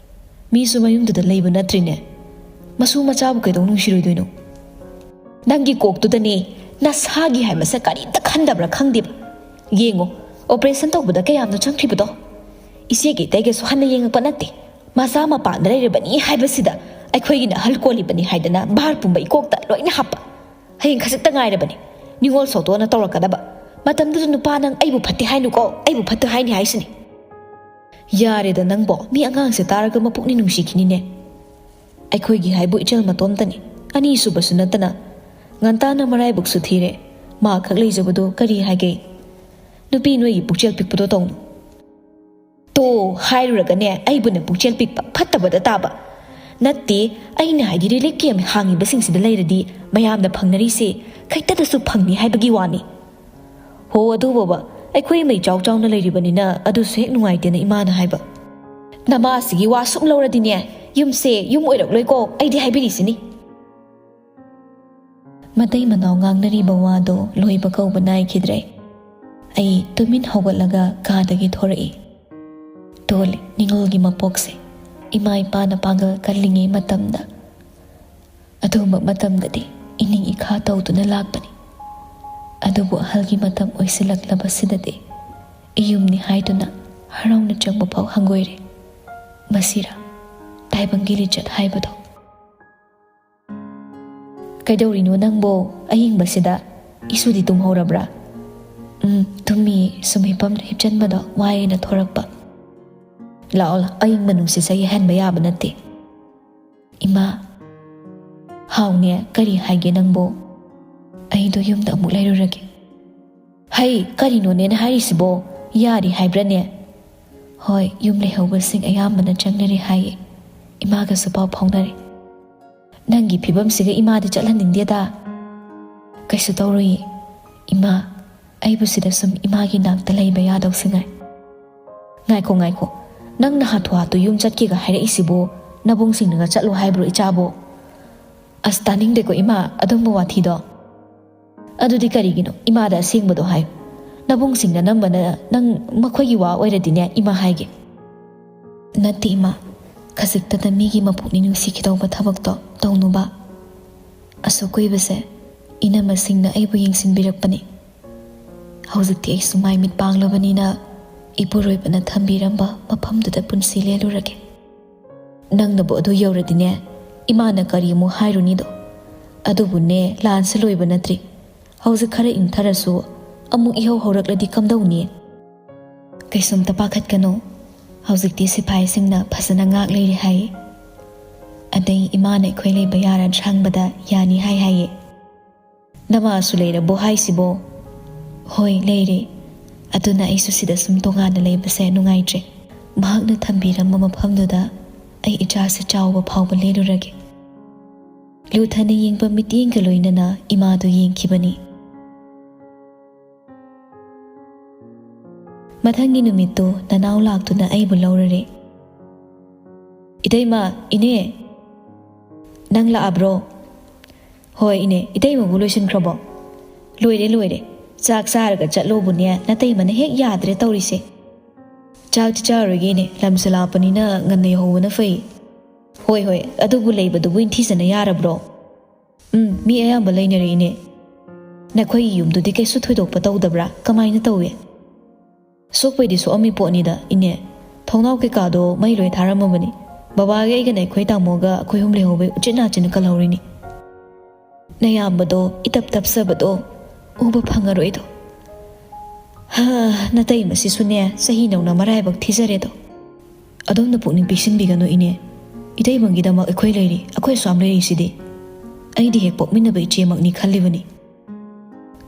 ꯃꯤꯁꯨ ꯃꯌꯨꯝꯗꯨꯗ ꯂꯩꯕ ꯅꯠꯇ꯭ꯔꯤꯅꯦ꯫ ꯃꯁꯨ ꯃꯆꯥꯕꯨ ꯀꯩꯗꯧ ꯅꯨꯡꯁꯤꯔꯣꯏꯗꯣꯏꯅꯣ? ꯅꯪꯒꯤ ꯀꯣꯛꯇꯨꯗꯅꯦ, ꯅꯁꯥꯒꯤ ꯍꯥꯏꯕꯁꯦ ꯀꯔꯤꯝꯇ ꯈꯟꯗꯕ꯭ꯔꯥ ꯈꯪꯗꯦꯕ꯫ ꯌꯦꯡꯉꯣ, operation ꯇꯧꯕꯗ ꯀꯌꯥꯝꯅ ꯆꯪꯈ꯭ꯔꯤꯕꯗꯣ꯫ ꯏꯆꯦꯒꯤ ꯏꯇꯩꯒꯁꯨ ꯍꯟꯅ ꯌꯦꯡꯉꯛꯄ ꯅꯠꯇꯦ꯫ ꯃꯆꯥ ꯃꯄꯥꯟꯗ ꯂꯩꯔꯕꯅꯤ ꯍꯥꯏꯕꯁꯤꯗ ꯑꯩꯈꯣꯏꯒꯤꯅ ꯑꯍꯜ ꯀꯣꯜꯂꯤꯕꯅꯤ ꯍꯥꯏꯗꯅ ꯚꯥꯔ ꯄꯨꯝꯕ ꯏꯀꯣꯛꯇ ꯂꯣꯏꯅ ꯍꯥꯞꯄ꯫ ꯍꯌꯦꯡ ꯈꯖꯤꯛꯇ ꯉꯥꯏꯔꯕꯅꯤ ꯅꯤꯉꯣꯜ ꯁꯣꯇꯣꯅ ꯇꯧꯔꯛꯀꯗꯕ꯫ ꯃꯇꯝꯗꯨꯗ ꯅꯨꯄꯥ ꯅꯪ ꯑꯩꯕꯨ ꯐꯠꯇꯦ ꯍꯥꯏꯅꯨꯀꯣ, ꯑꯩꯕꯨ ꯐꯠꯇꯦ ꯍꯥꯏꯅꯤ ꯍꯥꯏꯁꯤꯅꯤ꯫ ꯌꯥꯔꯦꯗ ꯅꯪꯕꯣ, ꯃꯤ ꯑꯉꯥꯡꯁꯦ ꯇꯥꯔꯒ ꯃꯄꯨꯛꯅꯤꯡ ꯅꯨꯡꯁꯤꯈꯤꯅꯤꯅꯦ꯫ ꯑꯩꯈꯣꯏꯒꯤ ꯍꯥꯏꯕꯨ ꯏꯆꯜ ꯃꯇꯣꯝꯇꯅꯤ, ꯑꯅꯤꯁꯨꯕꯁꯨ ꯅꯠꯇꯅ꯫ ꯉꯟꯇꯥꯅ ꯃꯔꯥꯏꯕꯛꯁꯨ ꯊꯤꯔꯦ, ꯃꯥ ꯈꯛ ꯂꯩꯖꯕꯗꯣ ꯀꯔꯤ ꯍꯥꯏꯒꯦ? ꯅꯨꯄꯤ ꯅꯣꯏꯒꯤ ꯄꯨꯛꯆꯦꯜ ꯄꯤꯛꯄꯗꯣ ꯇꯧꯅꯨ꯫ ꯇꯣ, ꯍꯥꯏꯔꯨꯔꯒꯅꯦ, ꯑꯩꯕꯨꯅ ꯄꯨꯛꯆꯦꯜ ꯄꯤꯛꯄ ꯐꯠꯇꯕꯗ ꯇꯥꯕ꯫ ꯅꯠꯇꯦ, ꯑꯩꯅ ꯍꯥꯏꯗꯤ relief camp ꯍꯥꯡꯉꯤꯕꯁꯤꯡꯁꯤꯗ ꯂꯩꯔꯗꯤ ꯃꯌꯥꯝꯅ ꯐꯪꯅꯔꯤꯁꯦ ꯈꯩꯇꯗꯁꯨ ꯐꯪꯅꯤ ꯍꯥꯏꯕꯒꯤ ꯋꯥꯅꯤ꯫ ꯍꯣ, ꯑꯗꯨꯕꯣꯕ, ꯑꯩꯈꯣꯏ ꯏꯃꯩ ꯆꯥꯎ ꯆꯥꯎꯅ ꯂꯩꯔꯤꯕꯅꯤꯅ ꯑꯗꯨꯁꯨ ꯍꯦꯛ ꯅꯨꯡꯉꯥꯏꯇꯦꯅ ꯏꯃꯥꯅ ꯍꯥꯏꯕ꯫ ꯅꯃꯥꯁꯤꯒꯤ ꯋꯥ ꯁꯨꯝ ꯂꯧꯔꯗꯤꯅꯦ, ꯌꯨꯝꯁꯦ ꯌꯨꯝ ꯑꯣꯏꯔꯛꯂꯣꯏꯀꯣ, ꯑꯩꯗꯤ ꯍꯥꯏꯕꯤꯔꯤꯁꯤꯅꯤ꯫ ꯃꯇꯩ ꯃꯅꯥꯎ ꯉꯥꯡꯅꯔꯤꯕ ꯋꯥꯗꯣ ꯂꯣꯏꯕ ꯀꯧꯕ ꯅꯥꯏꯈꯤꯗ꯭ꯔꯦ꯫ ꯑꯩ ꯇꯨꯃꯤꯟ ꯍꯧꯒꯠꯂꯒ ꯀꯥꯗꯒꯤ ꯊꯣꯔꯛꯏ꯫ ꯇꯣꯜꯂꯤ ꯅꯤꯉꯣꯜꯒꯤ ꯃꯄꯣꯛꯁꯦ, ꯏꯃꯥ ꯏꯄꯥꯅ ꯄꯥꯡꯒꯜ ꯀꯜꯂꯤꯉꯩ ꯃꯇꯝꯗ꯫ ꯑꯗꯨꯒꯨꯝꯕ ꯃꯇꯝꯗꯗꯤ ꯏꯅꯤꯡ ꯏꯈꯥ ꯇꯧꯗꯨꯅ ꯂꯥꯛꯄꯅꯤ꯫ ꯑꯗꯨꯕꯨ ꯑꯍꯜꯒꯤ ꯃꯇꯝ ꯑꯣꯏꯁꯤꯜꯂꯛꯂꯕꯁꯤꯗꯗꯤ ꯏꯌꯨꯝꯅꯤ ꯍꯥꯏꯗꯨꯅ ꯍꯔꯥꯎꯅ ꯆꯪꯕ ꯐꯥꯎ ꯍꯪꯒꯣꯏꯔꯦ꯫ ꯃꯁꯤꯔꯥ ꯇꯥꯏꯕꯪꯒꯤ ꯂꯤꯆꯠ ꯍꯥꯏꯕꯗꯣ? ꯀꯩꯗꯧꯔꯤꯅꯣ ꯅꯪꯕꯣ ꯑꯍꯤꯡꯕꯁꯤꯗ? "ꯏꯁꯨꯗꯤ ꯇꯨꯝꯍꯧꯔꯕ꯭ꯔꯥ?" "ꯎꯝ, ꯇꯨꯝꯃꯤ꯫ ꯁꯨꯝ ꯍꯤꯞꯄꯝ-, ꯍꯤꯞꯆꯟꯕꯗꯣ ꯋꯥꯏꯌꯦꯅ ꯊꯣꯔꯛꯄ꯫" "ꯂꯥꯛꯑꯣ, ꯂꯥꯛꯑꯣ, ꯑꯌꯤꯡꯕ ꯅꯨꯡꯁꯤꯠꯁꯦ ꯌꯥꯍꯟꯕ ꯌꯥꯕ ꯅꯠꯇꯦ꯫" "ꯏꯃꯥ꯫" "ꯍꯥꯎꯅꯦ, ꯀꯔꯤ ꯍꯥꯏꯒꯦ ꯅꯪꯕꯣ?" "ꯑꯩꯗꯣ ꯌꯨꯝꯗ ꯑꯃꯨꯛ ꯂꯩꯔꯨꯔꯒꯦ꯫" "ꯍꯩ, ꯀꯔꯤꯅꯣꯅꯦ ꯅꯪ ꯍꯥꯏꯔꯤꯁꯤꯕꯣ? ꯌꯥꯔꯤ ꯍꯥꯏꯕ꯭ꯔꯅꯦ?" "ꯍꯣꯏ, ꯌꯨꯝ ꯂꯩꯍꯧꯕꯁꯤꯡ ꯑꯌꯥꯝꯕꯅ ꯆꯪꯅꯔꯦ ꯍꯥꯏꯌꯦ꯫ ꯏꯃꯥꯒꯁꯨ ꯄꯥꯎ ꯐꯥꯎꯅꯔꯦ꯫" "ꯅꯪꯒꯤ ꯐꯤꯕꯝꯁꯤꯒ ꯏꯃꯥꯗꯤ ꯆꯠꯍꯟꯅꯤꯡꯗꯦꯗ꯫" "ꯀꯩꯁꯨ ꯇꯧꯔꯣꯏꯌꯦ ꯏꯃꯥ꯫ ꯑꯩꯕꯨ ꯁꯤꯗ ꯁꯨꯝ ꯏꯃꯥꯒꯤ ꯅꯥꯛꯇ ꯂꯩꯕ ꯌꯥꯗꯧꯁꯤ ꯉꯥꯏ꯫" "ꯉꯥꯏꯈꯣ, ꯉꯥꯏꯈꯣ꯫ ꯅꯪꯅ ꯍꯥꯊꯨ ꯍꯥꯊꯨ ꯌꯨꯝ ꯆꯠꯀꯦꯒ ꯍꯥꯏꯔꯛꯏꯁꯤꯕꯨ ꯅꯕꯨꯡꯁꯤꯡꯅꯒ ꯆꯠꯂꯣ ꯍꯥꯏꯕ꯭ꯔꯣ ꯏꯆꯥꯕꯣ?" "ꯑꯁ, ꯇꯥꯅꯤꯡꯗꯦꯀꯣ ꯏꯃꯥ, ꯑꯗꯨꯝꯕ ꯋꯥꯊꯤꯗꯣ꯫" "ꯑꯗꯨꯗꯤ ꯀꯔꯤꯒꯤꯅꯣ ꯏꯃꯥꯗ ꯑꯁꯦꯡꯕꯗꯣ ꯍꯥꯏꯌꯨ꯫ ꯅꯕꯨꯡꯁꯤꯡꯅ ꯅꯝꯕꯅ ꯅꯪ ꯃꯈꯣꯏꯒꯤ ꯋꯥ ꯑꯣꯏꯔꯗꯤꯅꯦ ꯏꯃꯥ ꯍꯥꯏꯒꯦ꯫" "ꯅꯠꯇꯦ ꯏꯃꯥ, ꯈꯖꯤꯛꯇꯗ ꯃꯤꯒꯤ ꯃꯄꯨꯛꯅꯤꯡ ꯅꯨꯡꯁꯤꯈꯤꯗꯧꯕ ꯊꯕꯛꯇꯣ ꯇꯧꯅꯨꯕ꯫ ꯑꯁꯨꯛ ꯀꯨꯏꯕꯁꯦ ꯏꯅꯝꯃꯁꯤꯡꯅ ꯑꯩꯕꯨ ꯌꯦꯡꯁꯤꯟꯕꯤꯔꯛꯄꯅꯤ꯫ ꯍꯧꯖꯤꯛꯇꯤ ꯑꯩꯁꯨ ꯃꯥꯏ ꯃꯤꯠ ꯄꯥꯡꯂꯕꯅꯤꯅ ꯏꯄꯨꯔꯣꯏꯕꯅ ꯊꯝꯕꯤꯔꯝꯕ ꯃꯐꯝꯗꯨꯗ ꯄꯨꯟꯁꯤ ꯂꯦꯜꯂꯨꯔꯒꯦ꯫" "ꯅꯪꯅꯕꯨ ꯑꯗꯨ ꯌꯧꯔꯗꯤꯅꯦ, ꯏꯃꯥꯅ ꯀꯔꯤ ꯑꯃꯨꯛ ꯍꯥꯏꯔꯨꯅꯤꯗꯣ? ꯑꯗꯨꯕꯨꯅꯦ, ꯂꯥꯟꯁꯦ ꯂꯣꯏꯕ ꯅꯠꯇ꯭ꯔꯤ꯫ ꯍꯧꯖꯤꯛ ꯈꯔ ꯏꯪꯊꯔꯁꯨ ꯑꯃꯨꯛ ꯏꯍꯧ ꯍꯧꯔꯛꯂꯗꯤ ꯀꯝꯗꯧꯅꯤ?" "ꯀꯩꯁꯨꯝꯇ ꯄꯥꯈꯠꯀꯅꯨ꯫ ꯍꯧꯖꯤꯛꯇꯤ ꯁꯤꯐꯥꯏꯁꯤꯡꯅ ꯐꯖꯅ ꯉꯥꯛ ꯂꯩꯔꯦ ꯍꯥꯏꯌꯦ꯫ ꯑꯗꯩ ꯏꯃꯥꯅ ꯑꯩꯈꯣꯏ ꯂꯩꯕ ꯌꯥꯔꯗ꯭ꯔꯥ ꯍꯪꯕꯗ ꯌꯥꯅꯤ ꯍꯥꯏ ꯍꯥꯏꯌꯦ꯫" "ꯅꯃꯥꯁꯨ ꯂꯩꯔꯕꯣ ꯍꯥꯏꯁꯤꯕꯣ?" "ꯍꯣꯏ, ꯂꯩꯔꯦ꯫ ꯑꯗꯨꯅ ꯑꯩꯁꯨ ꯁꯤꯗ ꯁꯨꯝ ꯇꯣꯉꯥꯟꯅ ꯂꯩꯕꯁꯦ ꯅꯨꯡꯉꯥꯏꯇ꯭ꯔꯦ꯫ ꯃꯍꯥꯛꯅ ꯊꯝꯕꯤꯔꯝꯕ ꯃꯐꯝꯗꯨꯗ ꯑꯩ ꯏꯆꯥꯁꯦ ꯆꯥꯎꯕ ꯐꯥꯎꯕ ꯂꯦꯜꯂꯨꯔꯒꯦ꯫" ꯂꯨꯊꯅ ꯌꯦꯡꯕ ꯃꯤꯠꯌꯦꯡꯒ ꯂꯣꯏꯅꯅ ꯏꯃꯥꯗꯨ ꯌꯦꯡꯈꯤꯕꯅꯤ꯫ ꯃꯊꯪꯒꯤ ꯅꯨꯃꯤꯠꯇꯨ ꯅꯅꯥꯎ ꯂꯥꯛꯇꯨꯅ ꯑꯩꯕꯨ ꯂꯧꯔꯔꯦ꯫ "ꯏꯇꯩꯃ, ꯏꯅꯦ, ꯅꯪ ꯂꯥꯛꯑꯕ꯭ꯔꯣ?" "ꯍꯣꯏ ꯏꯅꯦ, ꯏꯇꯩꯃꯕꯨ ꯂꯣꯏꯁꯤꯟꯈ꯭ꯔꯕꯣ?" "ꯂꯣꯏꯔꯦ, ꯂꯣꯏꯔꯦ꯫ ꯆꯥꯛ ꯆꯥꯔꯒ ꯆꯠꯂꯣꯕꯨꯅꯦ, ꯅꯇꯩꯃꯅ ꯍꯦꯛ ꯌꯥꯗ꯭ꯔꯦ ꯇꯧꯔꯤꯁꯦ꯫" "ꯆꯥꯛꯇꯤ ꯆꯥꯔꯣꯏꯒꯦ ꯏꯅꯦ, ꯂꯝꯁꯨ ꯂꯥꯞꯄꯅꯤꯅ ꯉꯟꯅ ꯌꯧꯍꯧꯕꯅ ꯐꯩ꯫" "ꯍꯣꯏ, ꯍꯣꯏ, ꯑꯗꯨꯕꯨ ꯂꯩꯕꯗꯨꯕꯨ ꯏꯟꯊꯤꯖꯅ ꯌꯥꯔꯕ꯭ꯔꯣ?" "ꯎꯝ, ꯃꯤ ꯑꯌꯥꯝꯕ ꯂꯩꯅꯔꯦ ꯏꯅꯦ꯫" "ꯅꯈꯣꯏꯒꯤ ꯌꯨꯝꯗꯨꯗꯤ ꯀꯩꯁꯨ ꯊꯣꯏꯗꯣꯛꯄ ꯇꯧꯗꯕ꯭ꯔꯥ? ꯀꯃꯥꯏꯅ ꯇꯧꯏ?" "ꯁꯣꯛꯄꯩꯗꯤ ꯁꯣꯛꯑꯝꯃꯤ ꯄꯣꯠꯅꯤꯗ ꯏꯅꯦ꯫ ꯊꯣꯡꯅꯥꯎ ꯀꯩꯀꯥꯗꯣ ꯃꯩ ꯂꯣꯏ ꯊꯥꯔꯝꯃꯕꯅꯤ꯫ ꯕꯕꯥꯒ ꯑꯩꯒꯅ ꯑꯩꯈꯣꯏ ꯇꯥꯃꯣꯒ ꯑꯩꯈꯣꯏ ꯑꯍꯨꯝ ꯂꯩꯍꯧꯕꯩ ꯎꯆꯤꯟ ꯅꯥꯆꯤꯟꯅ ꯀꯜꯍꯧꯔꯤꯅꯤ꯫" "ꯅꯌꯥꯝꯕꯗꯣ ꯏꯇꯞ ꯇꯞꯆꯕꯗꯣ ꯎꯕ ꯐꯪꯉꯔꯣꯏꯗꯣ꯫ ꯍꯥ, ꯅꯇꯩꯃꯁꯤꯁꯨꯅꯦ, ꯆꯍꯤ ꯅꯧꯅ ꯃꯔꯥꯏꯕꯛ ꯊꯤꯖꯔꯦꯗꯣ꯫ ꯑꯗꯣꯝꯅ ꯄꯨꯛꯅꯤꯡ ꯄꯤꯁꯤꯟꯕꯤꯒꯅꯨ, ꯏꯅꯦ꯫ ꯏꯇꯩꯃꯒꯤꯗꯃꯛ ꯑꯩꯈꯣꯏ ꯂꯩꯔꯤ, ꯑꯩꯈꯣꯏ ꯑꯁꯨꯛ ꯌꯥꯝ ꯂꯩꯔꯤꯁꯤꯗꯤ꯫ ꯑꯩꯗꯤ ꯍꯦꯛ ꯄꯣꯛꯃꯤꯟꯅꯕ ꯏꯆꯦꯃꯛꯅꯤ ꯈꯜꯂꯤꯕꯅꯤ꯫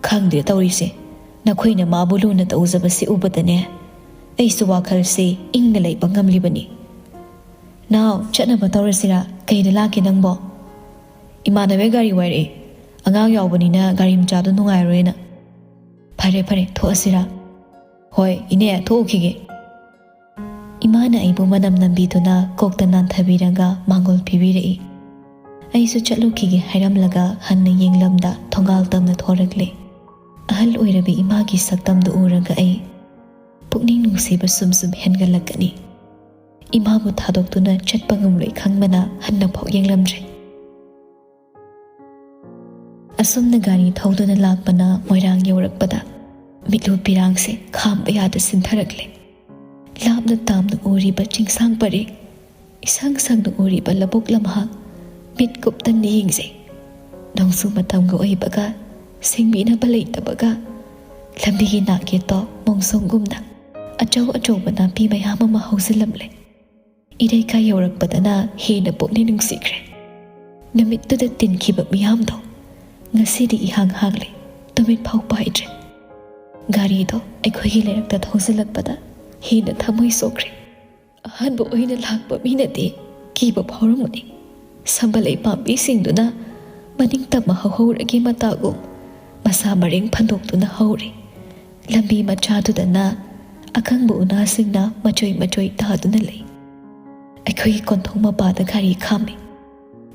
ꯈꯪꯗꯦ ꯇꯧꯔꯤꯁꯦ, ꯅꯈꯣꯏꯅ ꯃꯥꯕꯨ ꯂꯨꯅ ꯇꯧꯖꯕꯁꯤ ꯎꯕꯗꯅꯦ, ꯑꯩꯁꯨ ꯋꯥꯈꯜꯁꯦ ꯏꯪꯅ ꯂꯩꯕ ꯉꯝꯂꯤꯕꯅꯤ꯫ ꯅꯥꯎ, ꯆꯠꯅꯕ ꯇꯧꯔꯁꯤꯔꯥ? ꯀꯩꯗ ꯂꯥꯛꯀꯦ ꯅꯪꯕꯣ? ꯏꯃꯥꯟꯅꯕ ꯒꯥꯔꯤ ꯋꯥꯏꯔꯛꯑꯦ꯫ ꯑꯉꯥꯡ ꯌꯥꯎꯕꯅꯤꯅ ꯒꯥꯔꯤ ꯃꯆꯥꯗꯣ ꯅꯨꯡꯉꯥꯏꯔꯣꯏꯅ꯫ ꯐꯔꯦ, ꯐꯔꯦ, ꯊꯣꯛꯑꯁꯤꯔꯥ? ꯍꯣꯏ, ꯏꯅꯦ, ꯊꯣꯛꯎꯈꯤꯒꯦ꯫ ꯏꯃꯥꯅ ꯑꯩꯕꯨ ꯃꯅꯝ ꯅꯝꯕꯤꯗꯨꯅ ꯀꯣꯛꯇ ꯅꯥꯟꯊꯕꯤꯔꯒ ꯃꯥꯡꯒꯣꯜ ꯄꯤꯕꯤꯔꯛꯏ꯫ ꯑꯩꯁꯨ ꯆꯠꯂꯨꯈꯤꯒꯦ ꯍꯥꯏꯔꯝꯂꯒ ꯍꯟꯅ ꯌꯦꯡꯂꯝꯗ ꯊꯣꯡꯒꯥꯜ ꯇꯝꯅ ꯊꯣꯔꯛꯂꯦ꯫ ꯑꯍꯜ ꯑꯣꯏꯔꯕꯤ ꯏꯃꯥꯒꯤ ꯁꯛꯇꯝꯗꯨ ꯎꯔꯒ ꯑꯩ ꯄꯨꯛꯅꯤꯡ ꯅꯨꯡꯁꯤꯕ ꯁꯨꯝ ꯁꯨꯝ ꯍꯦꯟꯒꯠꯂꯛꯀꯅꯤ꯫ ꯏꯃꯥꯕꯨ ꯊꯥꯗꯣꯛꯇꯨꯅ ꯆꯠꯄ ꯉꯝꯂꯣꯏ ꯈꯪꯕꯅ ꯍꯟꯅ ꯐꯥꯎ ꯌꯦꯡꯂꯝꯗ꯭ꯔꯦ꯫ ꯑꯁꯨꯝꯅ ꯒꯥꯔꯤ ꯊꯧꯗꯨꯅ ꯂꯥꯛꯄꯅ ꯃꯣꯏꯔꯥꯡ ꯌꯧꯔꯛꯄꯗ ꯃꯤꯠꯂꯨ ꯄꯤꯔꯥꯡꯁꯦ ꯈꯥꯝꯕ ꯌꯥꯗ ꯁꯤꯟꯊꯔꯛꯂꯦ꯫ ꯂꯥꯞꯅ ꯇꯥꯝꯅ ꯎꯔꯤꯕ ꯆꯤꯡꯁꯥꯡ ꯄꯔꯦꯡ, ꯏꯁꯪ ꯁꯪꯅ ꯎꯔꯤꯕ ꯂꯧꯕꯨꯛ ꯂꯝꯍꯥꯡ, ꯃꯤꯠ ꯀꯨꯞꯇꯪꯅ ꯌꯦꯡꯖꯩ꯫ ꯅꯣꯡꯖꯨ ꯃꯇꯝꯒ ꯑꯣꯏꯕꯒ, ꯁꯦꯡꯕꯤꯅꯕ ꯂꯩꯇꯕꯒ, ꯂꯝꯕꯤꯒꯤ ꯅꯥꯛꯌꯦꯠꯇꯣ ꯃꯣꯡꯁꯣꯡꯒꯨꯝꯅ ꯑꯆꯧ ꯑꯆꯧꯕ ꯅꯥꯄꯤ ꯃꯌꯥꯝ ꯑꯃ ꯍꯧꯖꯤꯜꯂꯝꯂꯦ꯫ ꯏꯔꯩꯀꯥꯏ ꯌꯧꯔꯛꯄꯗꯅ ꯍꯦꯟꯅ ꯄꯨꯛꯅꯤꯡ ꯅꯨꯡꯁꯤꯈ꯭ꯔꯦ꯫ ꯅꯨꯃꯤꯠꯇꯨꯗ ꯇꯤꯟꯈꯤꯕ ꯃꯤꯌꯥꯝꯗꯣ ꯉꯁꯤꯗꯤ ꯏꯍꯥꯡ ꯍꯥꯡꯂꯦ, ꯇꯨꯃꯤꯠ ꯐꯥꯎ ꯄꯥꯏꯗ꯭ꯔꯦ꯫ ꯒꯥꯔꯤꯗꯣ ꯑꯩꯈꯣꯏꯒꯤ ꯂꯩꯔꯛꯇ ꯊꯧꯖꯤꯜꯂꯛꯄꯗ ꯍꯦꯟꯅ ꯊꯃꯣꯏ ꯁꯣꯛꯈ꯭ꯔꯦ꯫ ꯑꯍꯥꯟꯕ ꯑꯣꯏꯅ ꯂꯥꯛꯄ ꯃꯤꯅꯗꯤ ꯀꯤꯕ ꯐꯥꯎꯔꯝꯒꯅꯤ꯫ ꯁꯝꯕꯜ ꯂꯩ ꯄꯥꯝꯕꯤꯁꯤꯡꯗꯨꯅ ꯃꯅꯤꯡ ꯇꯝꯅ ꯍꯧꯍꯧꯔꯒꯦ ꯃꯇꯥꯒꯨꯝ ꯃꯁꯥ ꯃꯔꯦꯡ ꯐꯟꯗꯣꯛꯇꯨꯅ ꯍꯧꯔꯦ꯫ ꯂꯝꯕꯤ ꯃꯆꯥꯗꯨꯗꯅ ꯑꯀꯪꯕ ꯎꯅꯥꯁꯤꯡꯅ ꯃꯆꯣꯏ ꯃꯆꯣꯏ ꯇꯥꯗꯨꯅ ꯂꯩ꯫ ꯑꯩꯈꯣꯏꯒꯤ ꯀꯣꯟꯊꯣꯡ ꯃꯄꯥꯗ ꯒꯥꯔꯤ ꯈꯥꯝꯃꯤ꯫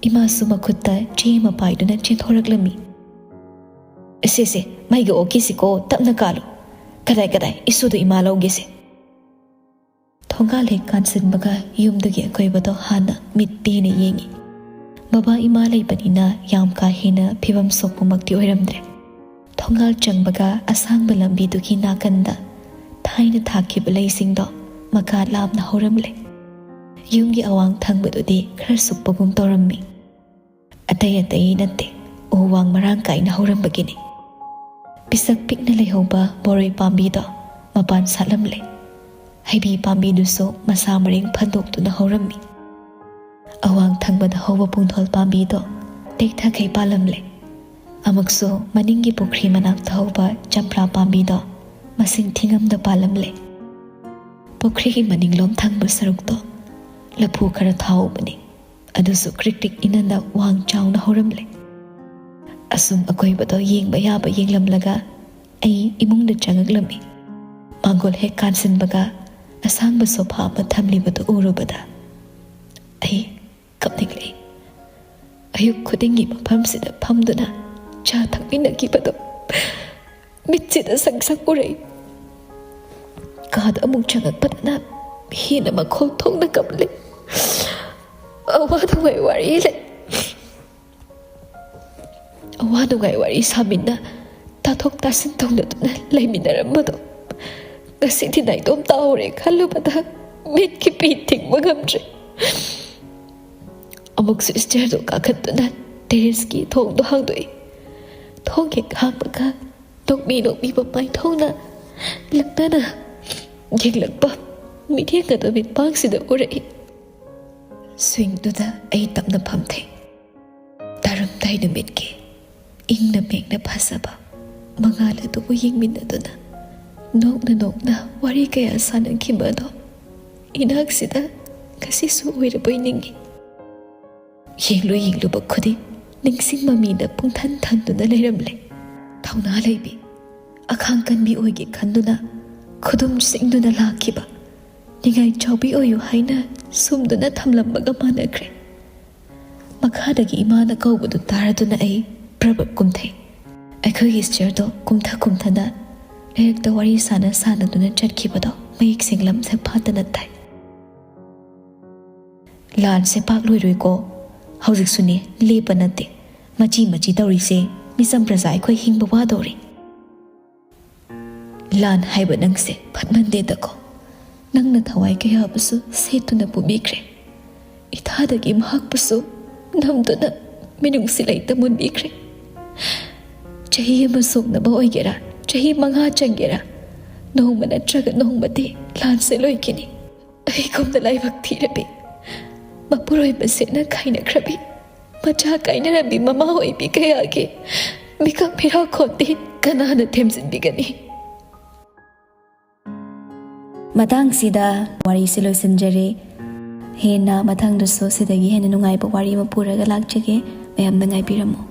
ꯏꯃꯥꯁꯨ ꯃꯈꯨꯠꯇ ꯆꯦ ꯑꯃ ꯄꯥꯏꯗꯨꯅ ꯆꯦꯟꯊꯣꯔꯛꯂꯝꯃꯤ꯫ "ꯁꯦ, ꯁꯦ, ꯃꯩꯒ ꯑꯣꯛꯀꯤꯁꯤꯀꯣ, ꯇꯞꯅ ꯀꯥꯜꯂꯨ꯫ ꯀꯗꯥꯏ, ꯀꯗꯥꯏ, ꯏꯁꯨꯗꯣ ꯏꯃꯥ ꯂꯧꯒꯦꯁꯦ꯫" ꯊꯣꯡꯒꯥꯜ ꯍꯦꯛ ꯀꯥꯟꯁꯤꯟꯕꯒ ꯌꯨꯝꯗꯨꯒꯤ ꯑꯀꯣꯏꯕꯗꯣ ꯍꯥꯟꯅ ꯃꯤꯠ ꯄꯦꯅ ꯌꯦꯡꯉꯤ꯫ ꯕꯕꯥ ꯏꯃꯥ ꯂꯩꯕꯅꯤꯅ ꯌꯥꯝ ꯀꯥ ꯍꯦꯟꯅ ꯐꯤꯕꯝ ꯁꯣꯛꯄꯃꯛꯇꯤ ꯑꯣꯏꯔꯝꯗ꯭ꯔꯦ꯫ ꯊꯣꯡꯒꯥꯜ ꯆꯪꯕꯒ ꯑꯁꯥꯡꯕ ꯂꯝꯕꯤꯗꯨꯒꯤ ꯅꯥꯀꯟꯗ ꯊꯥꯏꯅ ꯊꯥꯈꯤꯕ ꯂꯩꯁꯤꯡꯗꯣ ꯃꯀꯥ ꯂꯥꯝꯅ ꯍꯧꯔꯝꯂꯦ꯫ ꯌꯨꯝꯒꯤ ꯑꯋꯥꯡ ꯊꯪꯕꯗꯨꯗꯤ ꯈꯔ ꯁꯨꯛꯄꯒꯨꯝ ꯇꯧꯔꯝꯃꯤ꯫ ꯑꯇꯩ ꯑꯇꯩ ꯅꯠꯇꯦ, ꯎ ꯋꯥꯡ ꯃꯔꯥꯡ ꯀꯥꯏꯅ ꯍꯧꯔꯝꯕꯒꯤꯅꯤ꯫ ꯄꯤꯁꯛ ꯄꯤꯛꯅ ꯂꯩꯍꯧꯕ ꯕꯣꯔꯣꯏ ꯄꯥꯝꯕꯤꯗꯣ ꯃꯄꯥꯟ ꯁꯥꯠꯂꯝꯂꯦ꯫ ꯍꯩꯕꯤ ꯄꯥꯝꯕꯤꯗꯨꯁꯨ ꯃꯁꯥ ꯃꯔꯦꯡ ꯐꯟꯗꯣꯛꯇꯨꯅ ꯍꯧꯔꯝꯃꯤ꯫ ꯑꯋꯥꯡ ꯊꯪꯕꯗ ꯍꯧꯕ ꯄꯨꯡꯗꯣꯟ ꯄꯥꯝꯕꯤꯗꯣ ꯇꯦꯛꯊꯈꯩ ꯄꯥꯜꯂꯝꯂꯦ꯫ ꯑꯃꯨꯛꯁꯨ ꯃꯅꯤꯡꯒꯤ ꯄꯨꯈ꯭ꯔꯤ ꯃꯅꯥꯛꯇ ꯍꯧꯕ ꯆꯝꯄ꯭ꯔꯥ ꯄꯥꯝꯕꯤꯗꯣ ꯃꯁꯤꯡ ꯊꯤꯉꯝꯗ ꯄꯥꯜꯂꯝꯂꯦ꯫ ꯄꯨꯈ꯭ꯔꯤꯒꯤ ꯃꯅꯤꯡꯂꯣꯝ ꯊꯪꯕ ꯁꯔꯨꯛꯇꯣ ꯂꯐꯨ ꯈꯔ ꯊꯥꯍꯧꯕꯅꯤ꯫ ꯑꯗꯨꯁꯨ ꯀ꯭ꯔꯤꯛ ꯀ꯭ꯔꯤꯛ ꯏꯅꯅ ꯋꯥꯡ ꯆꯥꯎꯅ ꯍꯧꯔꯝꯂꯦ꯫ ꯑꯁꯨꯝ ꯑꯀꯣꯏꯕꯗꯣ ꯌꯦꯡꯕ ꯌꯥꯕ ꯌꯦꯡꯂꯝꯂꯒ ꯑꯩ ꯏꯃꯨꯡꯗ ꯆꯪꯉꯛꯂꯝꯃꯤ꯫ ꯃꯥꯡꯒꯣꯜ ꯍꯦꯛ ꯀꯥꯟꯁꯤꯟꯕꯒ ꯑꯁꯥꯡꯕ ꯁꯣꯐꯥ ꯑꯃ ꯊꯝꯂꯤꯕꯗꯨ ꯎꯔꯨꯕꯗ ꯑꯩ ꯀꯞꯅꯤꯡꯂꯛꯏ꯫ ꯑꯌꯨꯛ ꯈꯨꯗꯤꯡꯒꯤ ꯃꯐꯝꯁꯤꯗ ꯐꯝꯗꯨꯅ ꯆꯥ ꯊꯛꯃꯤꯟꯅꯈꯤꯕꯗꯣ ꯃꯤꯠꯁꯤꯗ ꯁꯪ ꯁꯪ ꯎꯔꯛꯏ꯫ ꯀꯥꯗ ꯑꯃꯨꯛ ꯆꯪꯉꯛꯄꯗꯅ ꯍꯦꯟꯅ ꯃꯈꯣꯜ ꯊꯣꯛꯅ ꯀꯞꯂꯤ꯫ ꯑꯋꯥ ꯅꯨꯡꯉꯥꯏ ꯋꯥꯔꯤ ꯂꯩ꯫ ꯑꯋꯥ ꯅꯨꯡꯉꯥꯏ ꯋꯥꯔꯤ ꯁꯥꯃꯤꯟꯅ ꯇꯥꯊꯣꯛ ꯇꯥꯁꯤꯟ ꯇꯧꯅꯗꯨꯅ ꯂꯩꯃꯤꯟꯅꯔꯝꯕꯗꯣ ꯉꯁꯤꯗꯤ ꯅꯥꯏꯇꯣꯝ ꯇꯥꯍꯧꯔꯦ ꯈꯜꯂꯨꯕꯗ ꯃꯤꯠꯀꯤ ꯄꯤ ꯊꯤꯡꯕ ꯉꯝꯗ꯭ꯔꯦ꯫ ꯑꯃꯨꯛꯁꯨ ꯏꯁꯇꯤꯌꯔꯗꯨ ꯀꯥꯈꯠꯇꯨꯅ ꯇꯦꯔꯦꯁꯀꯤ ꯊꯣꯡꯗꯣ ꯍꯥꯡꯗꯣꯛꯏ꯫ ꯊꯣꯡ ꯍꯦꯛ ꯍꯥꯡꯕꯒ ꯅꯣꯛꯃꯤ ꯅꯣꯛꯃꯤ ꯃꯃꯥꯏꯊꯣꯡꯅ ꯂꯛꯅꯅ ꯌꯦꯡꯂꯛꯄ ꯃꯤꯠꯌꯦꯡ ꯑꯗꯨ ꯃꯤꯠꯄꯥꯡꯁꯤꯗ ꯎꯔꯛꯏ꯫ ꯁ꯭ꯋꯤꯡꯗꯨꯗ ꯑꯩ ꯇꯞꯅ ꯐꯝꯊꯩ꯫ ꯇꯥꯔꯝꯗꯥꯏ ꯅꯨꯃꯤꯠꯀꯤ ꯏꯪꯅ ꯃꯦꯡꯅ ꯐꯖꯕ ꯃꯉꯥꯜ ꯑꯗꯨꯕꯨ ꯌꯦꯡꯃꯤꯟꯅꯗꯨꯅ ꯅꯣꯛꯅ ꯅꯣꯛꯅ ꯋꯥꯔꯤ ꯀꯌꯥ ꯁꯥꯟꯅꯈꯤꯕ ꯑꯗꯣ ꯏꯅꯥꯛꯁꯤꯗ ꯉꯁꯤꯁꯨ ꯑꯣꯏꯔꯕꯣꯏ ꯅꯤꯡꯏ꯫ ꯌꯦꯡꯂꯨ ꯌꯦꯡꯂꯨꯕ ꯈꯨꯗꯤꯡ ꯅꯤꯡꯁꯤꯡ ꯃꯃꯤꯗ ꯄꯨꯡꯊꯟ ꯊꯟꯗꯨꯅ ꯂꯩꯔꯝꯂꯦ꯫ ꯊꯧꯅꯥ ꯂꯩꯕꯤ, ꯑꯈꯥꯡ ꯀꯟꯕꯤ ꯑꯣꯏꯒꯦ ꯈꯟꯗꯨꯅ ꯈꯨꯗꯨꯝ ꯆꯤꯡꯗꯨꯅ ꯂꯥꯛꯈꯤꯕ ꯅꯤꯡꯉꯥꯏ ꯆꯥꯎꯕꯤ ꯑꯣꯏꯌꯨ ꯍꯥꯏꯅ ꯁꯨꯝꯗꯨꯅ ꯊꯝꯂꯝꯕꯒ ꯃꯥꯟꯅꯈ꯭ꯔꯦ꯫ ꯃꯈꯥꯗꯒꯤ ꯏꯃꯥꯅ ꯀꯧꯕꯗꯨ ꯇꯥꯔꯗꯨꯅ ꯑꯩ ꯄ꯭ꯔꯕꯛ ꯀꯨꯝꯊꯩ꯫ ꯑꯩꯈꯣꯏꯒꯤ ꯏꯁꯇꯤꯌꯔꯗꯣ ꯀꯨꯝꯊ ꯀꯨꯝꯊꯅ ꯂꯩꯔꯛꯇ ꯋꯥꯔꯤ ꯁꯥꯟꯅ ꯁꯥꯟꯅꯗꯨꯅ ꯆꯠꯈꯤꯕꯗꯣ ꯃꯌꯦꯛ ꯁꯦꯡꯂꯝ ꯁꯛꯐꯥꯗꯅ ꯇꯥꯏ꯫ ꯂꯥꯟꯁꯦ ꯄꯥꯛ ꯂꯣꯏꯔꯣꯏꯀꯣ꯫ ꯍꯧꯖꯤꯛꯁꯨꯅꯦ ꯂꯦꯞꯄ ꯅꯠꯇꯦ꯫ ꯃꯆꯤ ꯃꯆꯤ ꯇꯧꯔꯤꯁꯦ ꯃꯤꯆꯝ ꯄ꯭ꯔꯖꯥ ꯑꯩꯈꯣꯏ ꯍꯤꯡꯕ ꯋꯥꯗꯧꯔꯤ꯫ ꯂꯥꯟ ꯍꯥꯏꯕ ꯅꯪꯁꯦ ꯐꯠꯃꯟꯗꯦꯗꯀꯣ꯫ ꯅꯪꯅ ꯊꯋꯥꯏ ꯀꯌꯥꯕꯨꯁꯨ ꯁꯦꯠꯇꯨꯅ ꯄꯨꯕꯤꯈ꯭ꯔꯦ꯫ ꯏꯊꯥꯗꯒꯤ ꯃꯍꯥꯛꯄꯨꯁꯨ ꯅꯝꯗꯨꯅ ꯃꯤꯅꯨꯡꯁꯤ ꯂꯩꯇ ꯃꯨꯟꯕꯤꯈ꯭ꯔꯦ꯫ ꯆꯍꯤ ꯑꯃ ꯁꯣꯛꯅꯕ ꯑꯣꯏꯒꯦꯔꯥ, ꯆꯍꯤ ꯃꯉꯥ ꯆꯪꯒꯦꯔꯥ, ꯅꯣꯡꯃ ꯅꯠꯇ꯭ꯔꯒ ꯅꯣꯡꯃꯗꯤ ꯂꯥꯟꯁꯦ ꯂꯣꯏꯈꯤꯅꯤ꯫ ꯑꯩꯒꯨꯝꯅ ꯂꯥꯏꯕꯛ ꯊꯤꯔꯕꯤ, ꯃꯄꯨꯔꯣꯏꯕꯁꯤꯅ ꯈꯥꯏꯅꯈ꯭ꯔꯕꯤ, ꯃꯆꯥ ꯀꯥꯏꯅꯔꯕꯤ ꯃꯃꯥ ꯑꯣꯏꯕꯤ ꯀꯌꯥꯒꯤ ꯃꯤꯀꯞ ꯃꯤꯔꯥꯈꯣꯟꯗꯤ ꯀꯅꯥꯅ ꯊꯦꯝꯖꯤꯟꯕꯤꯒꯅꯤ? ꯃꯇꯥꯡꯁꯤꯗ ꯋꯥꯔꯤꯁꯦ ꯂꯣꯏꯁꯤꯟꯖꯔꯦ꯫ ꯍꯦꯟꯅ ꯃꯊꯪꯗꯁꯨ ꯁꯤꯗꯒꯤ ꯍꯦꯟꯅ ꯅꯨꯡꯉꯥꯏꯕ ꯋꯥꯔꯤ ꯑꯃ ꯄꯨꯔꯒ ꯂꯥꯛꯆꯒꯦ꯫ ꯃꯌꯥꯝꯅ ꯉꯥꯏꯕꯤꯔꯝꯃꯨ꯫